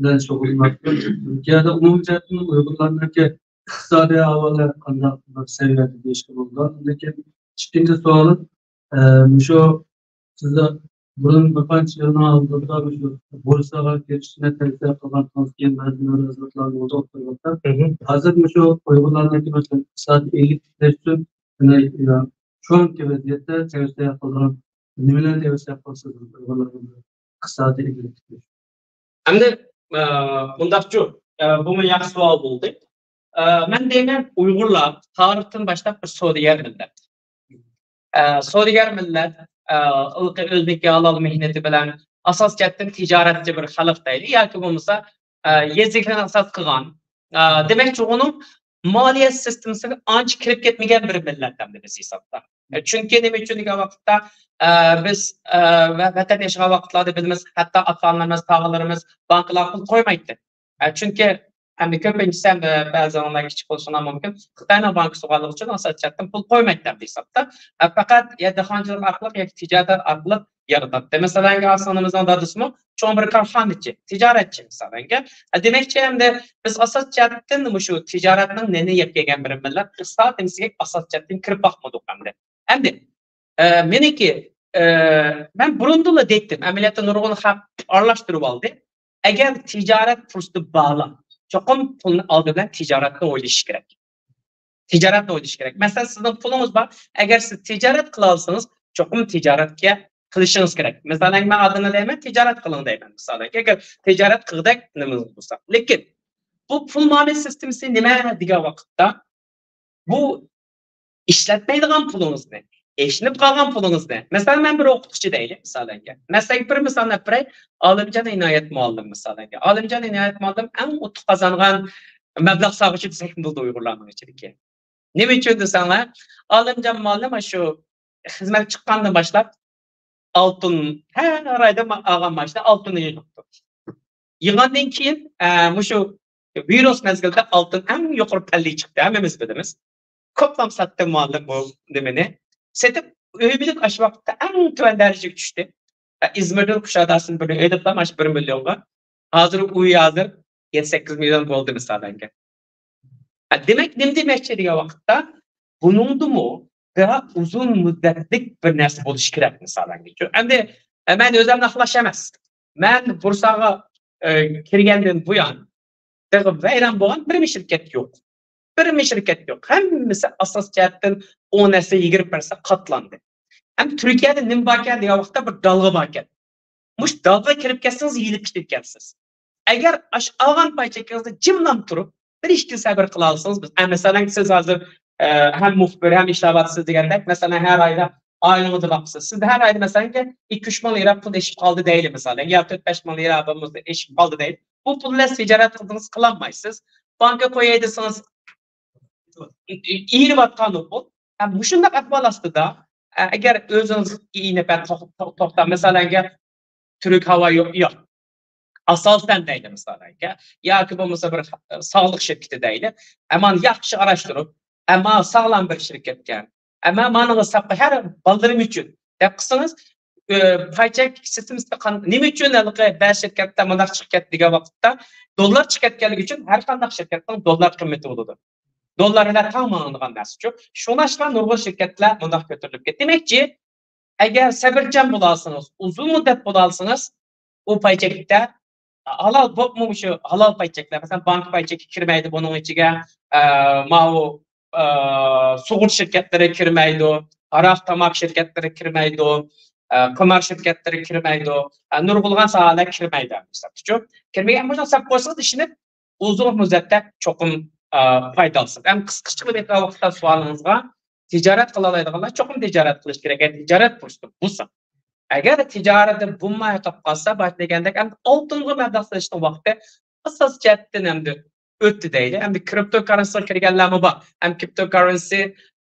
بىلەن شۇغۇللىنىۋاتىدۇ. تۈركىيەدە ئومۇمىي جەھەتتىن ئۇيغۇرلارنىڭكى ئىقتىسادىي ئەھۋالى قانداق بىر سەۋىيەدە دېيىشكە بولىدۇ. لېكىن ئىككىنچى سوئالىم، ئە، مۇشۇ سىز بۇرۇن بىر قانچە يىلنىڭ ئالدىدا مۇشۇ بورساغا كىرىشنى تەۋسىيە قىلغانتىڭىز، كېيىن بەزى نارازىلىقلار بولدى ئوتتۇرىلىقتا. ھازىر مۇشۇ ئۇيغۇرلارنىڭكى مەسىلەن ئىقتىسادىي ئىلگىرىلەش ئۈچۈن، يەنى، شۇ ئانكى ۋەزىيەتتە تەۋسىيە قىلىدىغان نېمىلەرنى تەۋسىيە قىلىسىز ئۇيغۇرلارغا ئىقتىسادىي ئىلگىرىلەش؟ ئەمدى، ئە، بۇنداقچۇ، ئە، بۇمۇ ياخشى سوئال بولدى. ئە، مەن دەيمەن، ئۇيغۇرلار تارىختىن باشلاپ بىر سودىگەر مىللەت. ئە، سودىگەر مىللەت، ئە، ئۆزىنىڭكى ھالال مېھنىتى بىلەن ئاساسىي جەھەتتىن تىجارەتچى بىر خەلق دەيلى ياكى بولمىسا، ئە، يېزا ئىگىلىكىنى ئاساس قىلغان. ئە، دېمەكچى، ئۇنىڭ مالىيە سىستېمىسىغا ئانچە كىرىپ كەتمىگەن بىر مىللەت ئەمدى بىز ھېسابتا. ئە، چۈنكى نېمە ئۈچۈن دېگەن ۋاقىتتا، ئە، بىز، ئە، ۋە-، ۋەتەندە ياشىغان ۋاقىتلاردا بىلىمىز، ھەتتا ئاتا-ئانىلىرىمىز، تاغىلىرىمىز بانكىلارغا پۇل قويمايتتى. ئە، چۈنكى ئەمدى كۆپىنچىسى، ئەمدى بەزى ئانىلار كىچىك بولسىلا مۇمكىن، خىتاينىڭ بانكىسى بولغانلىقى ئۈچۈن ئاساسىي جەھەتتىن پۇل قويمايتتى ئەمدى ھېسابتا. ئە، پەقەت يا دېھقانچىلىق ئارقىلىق ياكى تىجارەت ئارقىلىق يارىتاتتى. مەسىلەن، ئاتا-ئانىمىزنىڭ دادىسىمۇ چوڭ بىر كارخانىچى، تىجارەتچى مىسالەنگە. ئە، دېمەكچى، ئەمدى بىز ئاساسىي جەھەتتىن مۇشۇ تىجارەتنىڭ نېنى يەپ كەلگەن بىر مىللەت، ئىقتىساد نېمىسىگە ئاساسىي جەھەتتىن كىرىپ باقمىدۇق ئەمدى. ئەمدى، ئە، مېنىڭكى، ئە، مەن بۇرۇندىنلا دەيتتىم، ئەمەلىيەتتە نۇرغۇن خەق ئارىلاشتۇرۇپ ئالدى. ئەگەر تىجارەت پۇرسىتى بارلا، چوقۇم پۇلنى ئالدى بىلەن تىجارەتنى ئويلىشىش كېرەك. تىجارەتنى ئويلىشىش كېرەك. مەسىلەن، سىزنىڭ پۇلىڭىز بار. ئەگەر سىز تىجارەت قىلالىسىڭىز، چوقۇم تىجارەتكە قىلىشىڭىز كېرەك. مىسالەن، مەن ئادەمنى دەيمەن، تىجارەت قىلىڭ دەيمەن. مىسالەن، ئەگەر تىجارەت قىلغۇدەك نېمىڭىز بولسا. لېكىن بۇ پۇل مۇئامىلە سىستېمىسى نېمە دېگەن ۋاقىتتا، بۇ ئىشلەتمەيدىغان پۇلىڭىزنى، ئېشىنىپ قالغان پۇلىڭىزنى. مەسىلەن، مەن بىر ئوقۇتقۇچى دەيلى، مىسالەنگە. مەسىلەن، بىر مىسال ئەپ بېرەي. ئالىمجان ئىنايەت مۇئەللىم، مىسالەنگە. ئالىمجان ئىنايەت مۇئەللىم ئەڭ ئۇتۇق قازانغان مەبلەغ سالغۇچى دېسەكمۇ بولىدۇ ئۇيغۇرلارنىڭ ئىچىدىكى. نېمە ئۈچۈن دېسەڭلار، ئالىمجان مۇئەللىم شۇ خىزمەتكە چىققاندىن باشلاپ ئالتۇن، ھەر ئايدا ما-، ئالغان مائاشىنى ئالتۇننى يىغىپتۇ. يىغاندىن كېيىن، ئە، مۇشۇ ۋىرۇس مەزگىلىدە ئالتۇن ئەڭ يۇقىرى پەللىگە چىقتى، ھەممىمىز بىلىمىز. كوپلام ساتتى مۇئەللىم بۇ نېمىنى. سېتىپ، ئۆي مۈلۈك ئاشۇ ۋاقىتتا ئەڭ تۆۋەن دەرىجىگە چۈشتى. ئىزمىردىن قۇشاداسىنى بىر ئېلىپلا مانا شۇ بىر مىليونغا. ھازىر ئۇ ھازىر يەتتە سەككىز مىليون بولدى مىسالەنگە. ھە، دېمەك، نېمە دېمەكچى دېگەن ۋاقىتتا، بۇنىڭدىمۇ بىراق ئۇزۇن مۇددەتلىك بىر نەرسە بولۇشى كېرەك مىسالەنگە. ئەمدى، ئە، مەن ئۆزۈمنى ئاقلاش ئەمەس. مەن بورساغا، ئە، كىرگەندىن بۇيان، تېخى ۋەيران بولغان بىرمۇ شىركەت يوق. بىرمۇ شىركەت يوق. ھەممىسى ئاساسىي جەھەتتىن ئون ھەسسە، يىگىرمە پىرسەنت قاتلاندى. ئەمدى تۈركىيەدە نېمە باركەن دېگەن ۋاقىتتا بىر دالغا باركەن. مۇشۇ دالغا كىرىپ كەتسىڭىز يېيىلىپ كېتىدىكەنسىز. ئەگەر ئاش-، ئالغان پاي چېكىڭىزنى جىملا تۇرۇپ، بىر ئىككى يىل سەبىر قىلالىسىڭىز، بىز، ئە، مەسىلەن، سىز ھازىر، ئە، ھەم مۇخبىر، ھەم ئىشلەۋاتىسىز دېگەندەك، مەسىلەن، ھەر ئايدا ئائىلىڭىزنى باقىسىز. سىزدە ھەر ئايدا، مەسىلەن، ئىككى ئۈچ مىڭ لىرا پۇل ئېشىپ قالدى دەيلى، مىسالەن، يا تۆت بەش مىڭ لىرا بولمىسا ئېشىپ قالدى دەيلى. بۇ پۇل بىلەن تىجارەت قىلدىڭىز، قىلالمايسىز. بانكا قوياي دېسىڭىز، ئېرىۋاتقان ئۇ پۇل. ھە، مۇشۇنداق ئەھۋال ئاستىدا، ئە، ئەگەر ئۆزىڭىز ئېنىپ، توخ-، توخ-، توختاپ، مىسالەنگە، تۈرك ھاۋا يو-، يوق. ئاساسەن دەيلى، مىسالەنگە. ياكى بولمىسا بىر، ئە، ساغلىق شىركىتى دەيلى. ئەمان ياخشى ئاراشتۇرۇپ، ئەمما ساغلام بىر شىركەتكە، ئەمما مانا ساپقا ھەر بالىلىرىم ئۈچۈن دەپ قىلسىڭىز، ئە، پاي چەك سىستېمىسىدا قان-، نېمە ئۈچۈن ھېلىقى بەزى شىركەتتە مۇنداق چىقىپ كەتتى دېگەن ۋاقىتتا، دوللار چىقىپ كەتكەنلىكى ئۈچۈن ھەر قانداق شىركەتنىڭ دوللار قىممىتى بولىدۇ. دوللار بىلەن تەڭ ماڭىدىغان نەرسىچۇ. شۇڭلاشقا نۇرغۇن شىركەتلەر مۇنداق كۆتۈرۈلۈپ كەتتى. دېمەكچى، ئەگەر سەۋرچان بولالىسىڭىز، ئۇزۇن مۇددەت بولالىسىڭىز، ئۇ پاي چەكلىكتە ھالال بولۇپمۇ مۇشۇ ھالال پاي چەكلەر، مەسىلەن، بانكا پاي چېكى كىرمەيدۇ بۇنىڭ ئىچىگە، ئە، ماۋۇ، ئە، سۇغۇرتا شىركەتلىرى كىرمەيدۇ، ھاراق تاماق شىركەتلىرى كىرمەيدۇ، ئە، قىمار شىركەتلىرى كىرمەيدۇ، ئە، نۇرغۇنلىغان ساھەلەر كىرمەيدۇ ھېسابتىچۇ. كىرمىگەن بولسا ھېساب قويسىڭىز ئىشىنىپ، ئۇزۇن مۇددەتتە چوقۇم، ئە، پايدا ئالىسىز. ھەم قىسقىچە بىر ۋاقىتتا سوئالىڭىزغا، تىجارەت قىلالايدىغانلار چوقۇم تىجارەت قىلىش كېرەك. يەنى تىجارەت پۇرسىتى بولسا. ئەگەر تىجارىتى بولماي قېلىپ قالسا، بايا دېگەندەك، ئەمدى ئالتۇنغا مەبلەغ سېلىشنىڭ ۋاقتى ئاساسىي جەھەتتىن ئەمدى ئۆتتى دەيلى. ئەمدى كرىپتو كاررېنسىغا كىرگەنلەرمۇ بار. ھەم كرىپتو كاررېنسى،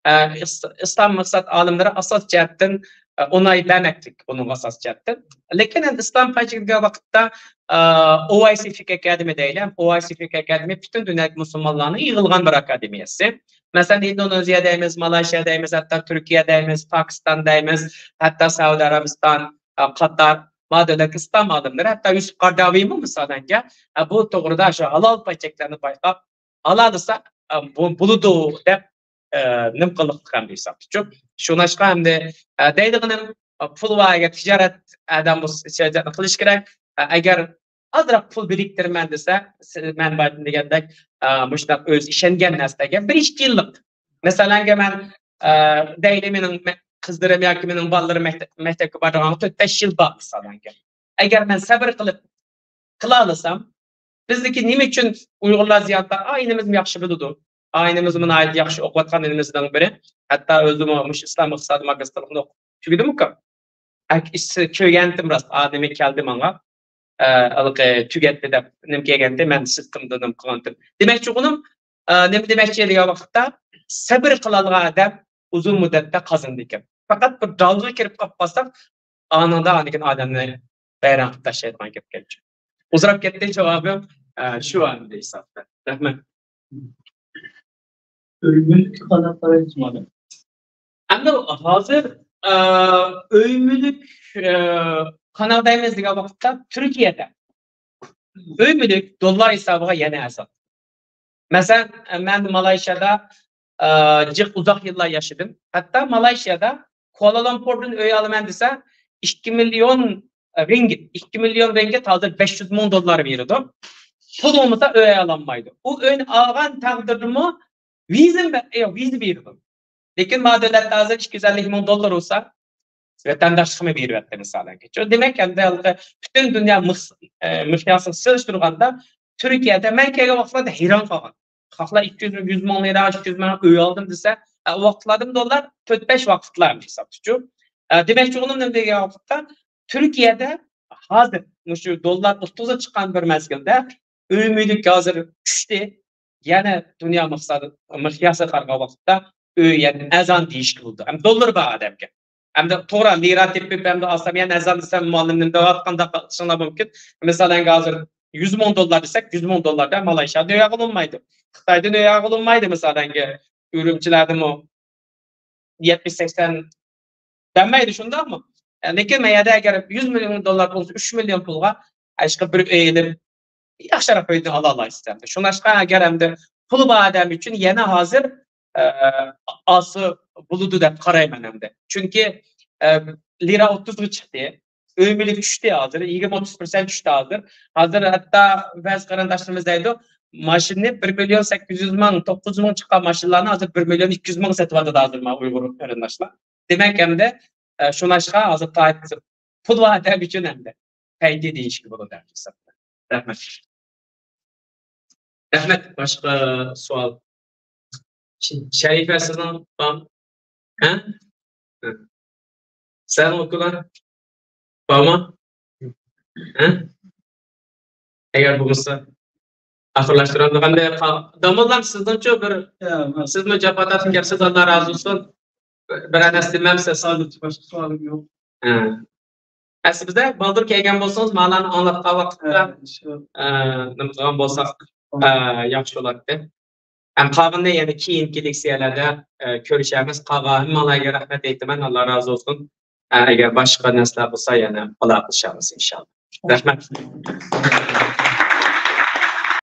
ئە، ئىس-، ئىسلام ئىقتىساد ئالىملىرى ئاساسىي جەھەتتىن، ئە، ئوناي بەرمەكلىك ئۇنىڭغا ئاساسىي جەھەتتىن. لېكىن ئەمدى ئىسلام پاي چېكىدىكى ۋاقىتتا، ئە، ئوئايسىفىك ئاكادېمىيە دەيلى. ئوئايسىفىك ئاكادېمىيە پۈتۈن دۇنيادىكى مۇسۇلمانلارنىڭ يىغىلغان بىر ئاكادېمىيەسى. مەسىلەن، ئىندونېزىيە دەيمىز، مالايشىيا دەيمىز، ھەتتا تۈركىيە دەيمىز، پاكىستان دەيمىز، ھەتتا سەئۇدى ئەرەبىستان، ئە، قاتار، ما دۆلەت ئىسلام ئالىملىرى، ھەتتا يۈسۈپ قارداۋىمۇ مىسالەنگە، ئە، بۇ توغرىدا شۇ ھالال پاي چەكلەرنى بايقاپ، ئالالىسا، ئە، بۇ-، بولىدۇ دەپ، ئە، نېمە قىلىقلىق ھەمدە ھېسابتىچۇ. شۇڭلاشقا ھەمدە، ئە، دەيدىغىنىم، ئە، پۇل بار، ئەگەر تىجارەت ئادەم بولسا، تىجارەتنى قىلىش كېرەك. ئە، ئەگەر ئازراق پۇل بىرىكتۈرىمەن دېسە، سىز، مەن بايىتىن دېگەندەك، ئە، مۇشۇنداق ئۆزى ئىشەنگەن نەرسىلەرگە بىر ئىككى يىللىق. مەسىلەنگە مەن، ئە، دەيلى مېنىڭ مە-، قىزلىرىم ياكى مېنىڭ بالىلىرىم مەكتەپ، مەكتەپكە بارىدىغانغا تۆت بەش يىل بار مىسالەنگە. ئەگەر مەن سەۋر قىلىپ قىلالىسام، بىزدىكى نېمە ئۈچۈن ئۇيغۇرلار زىيادە، ئائىلىمىزمۇ ياخشى بىلىدۇ. ئائىلىمىزمۇ ناھايىتى ياخشى ئوقۇۋاتقان ئىنىمىزنىڭ بىرى. ھەتتا ئۆزىمۇ مۇشۇ ئىسلام ئىقتىسادى ماگىستىرلىقىنى ئوقۇپ تۈگىدىمۇكى. ئەك-، ئىس-، كۆرگەنتىم راست، ئا، نېمە كەلدى ماڭا. ئە، ھېلىقى تۈگەتتى دەپ نېمە كەلگەنتى، مەن سىرتىمدا نېمە قىلغانتىم. دېمەكچى بولغىنىم، ئە، نېمە دېمەكچى دېگەن ۋاقىتتا، سەبرى قىلالىغان ئادەم ئۇزۇن مۇددەتتە قازىنىدىكەن. پەقەت بىر دالغا كىرىپ قاپ قالساق، ئانىڭدا ئاندىن كېيىن ئادەمنى ۋەيران قىلىپ تاشلايدىغان گەپكەنچۇ. ئۇزىراپ كەتتى جاۋابىم، ئە، شۇ ئەمدى ھېسابتا. رەھمەت. ئۆي مۈلۈككە قانداق قارايسىز مانا؟ ئەمدى ھازىر، ئە، ئۆي مۈلۈك، ئە، قانداق دەيمىز دېگەن ۋاقىتتا تۈركىيەدە ئۆي مۈلۈك دوللار ھېسابىغا يەنە ئەرزان. مەسىلەن، مەن مالايشىيادا، ئە، جىق ئۇزاق يىللار ياشىدىم. ھەتتا مالايشىيادا كولا لامپۇردىن ئۆي ئالىمەن دېسە، ئىككى مىليون رىنگىت، ئىككى مىليون رىنگىت ھازىر بەش يۈز مىڭ دوللار بېرىدۇ. پۇل بولمىسا ئۆي ئالالمايدۇ. ئۇ ئۆينى ئالغان تەقدىردىمۇ ۋىزا بە-، ئە، ۋىزا بېرىدۇ. لېكىن ما دۆلەتتە ھازىر ئىككى يۈز ئەللىك مىڭ دوللار بولسا، ۋەتەنداشلىقىمۇ بېرىۋەتتى مىسالەنگە. شۇ دېمەك، ئەمدى ھېلىقى پۈتۈن دۇنيا مىق-، ئە، مىقياسىغا سېلىشتۇرغاندا، تۈركىيەدە مەن كەلگەن ۋاقىتلاردا ھەيران قالغان. خەقلەر ئىككى يۈز، يۈز مىڭ لىرا، ئىككى يۈز مىڭ ئۆي ئالدىم دېسە، ئە، ئۇ ۋاقىتلاردىمۇ دوللار تۆت بەش ۋاقىتلار ھېسابتىچۇ. ئە، دېمەكچى بولغىنىم نېمە دېگەن ۋاقىتتا، تۈركىيەدە ھازىر مۇشۇ دوللار ئوتتۇزغا چىققان بىر مەزگىلدە ئۆي مۈلۈك ھازىر چۈشتى. يەنە دۇنيا مىقياسىغا قارىغان ۋاقىتتا ئۆي يەنە ئەرزان دېيىشكە بولىدۇ. ھەم دوللار بار ئادەمگە. ئەمدى توغرا لىرا تېپىپ، ئەمدى ئالسام يەنە ئەرزان دېسەم، مۇئەللىم نېمە دەۋاتقانداق قىلىشىڭلار مۇمكىن. مىسالەنگە ھازىر يۈز مىڭ دوللار دېسەك، يۈز مىڭ دوللاردا مالايشىيادىن ئۆي ئالغىلى بولمايدۇ. خىتايدىن ئۆي ئالغىلى بولمايدۇ، مىسالەنگە ئۈرۈمچىلەردىمۇ يەتمىش سەكسەن بەرمەيدۇ، شۇنداقمۇ؟ لېكىن مەن يەردە ئەگەر يۈز مىليون دوللار بولسا، ئۈچ مىليون پۇلغا ئاشقا بىر ئۆي ئېلىپ، ياخشىراق ئۆينى ئالالايسىز ئەمدى. شۇڭلاشقا ئەگەر ئەمدى پۇلى بار ئادەم ئۈچۈن يەنە ھازىر، ئە، ئاسا بولىدۇ دەپ قارايمەن ئەمدى. چۈنكى، ئە، لىرا ئوتتۇزغا چىقتى. ئۆي مۈلۈك چۈشتى ھازىر، يىگىرمە ئوتتۇز پىرسەنت چۈشتى ھازىر. ھازىر ھەتتا بەزى قېرىنداشلىرىمىز دەيدۇ، ماشىنىنى بىر مىليون سەككىز يۈز مىڭ، توققۇز يۈز مىڭ چىققان ماشىنىلارنى ھازىر بىر مىليون ئىككى يۈز مىڭغا سېتىۋاتىدۇ ھازىر ما ئۇيغۇر قېرىنداشلار. دېمەك، ئەمدى، ئە، شۇڭلاشقا ھازىر تايىت پۇل بار ئادەم ئۈچۈن ئەمدى پەيتى دېيىشكە بولىدۇ ھەممىسى. رەھمەت. رەھمەت. باشقا سوئال؟ ش-، شەرىپە، سىزنىڭ بارمۇ؟ ھە؟ ھە. سەن ئوكۇلار بارمۇ؟ ھە؟ ئەگەر بولمىسا، ئاخىرلاشتۇرامدۇق. ئەمدى قا-، داموللام، سىزنىڭچۇ بىر، يا، مەن سىزمۇ جاپا تارتىپ كەپسىز، ئاللا رازى بولسۇن. بىر، بىرەر نەرسە دېمەمسىز؟ ھازىرچە باشقا سوئالىم يوق. ھە. ئەسلىمىزدە بالدۇر كەلگەن بولسىڭىز، مالارنى ئاڭلاتقان ۋاقىتتا، ھە، ئىنشاللا. ئە، نېمە قىلغان بولساق، ئە، ياخشى بولاتتى. ھەم قالغىنىنى يەنە كېيىنكى لېكسىيەلەردە ئە، كۆرۈشەرمىز. قالغان ھەممىڭلارغا رەھمەت ئېيتىمەن. ئاللا رازى بولسۇن. ئە، ئەگەر باشقا نەرسىلەر بولسا يەنە ئالاقىلىشارمىز ئىنشاللا. رەھمەت.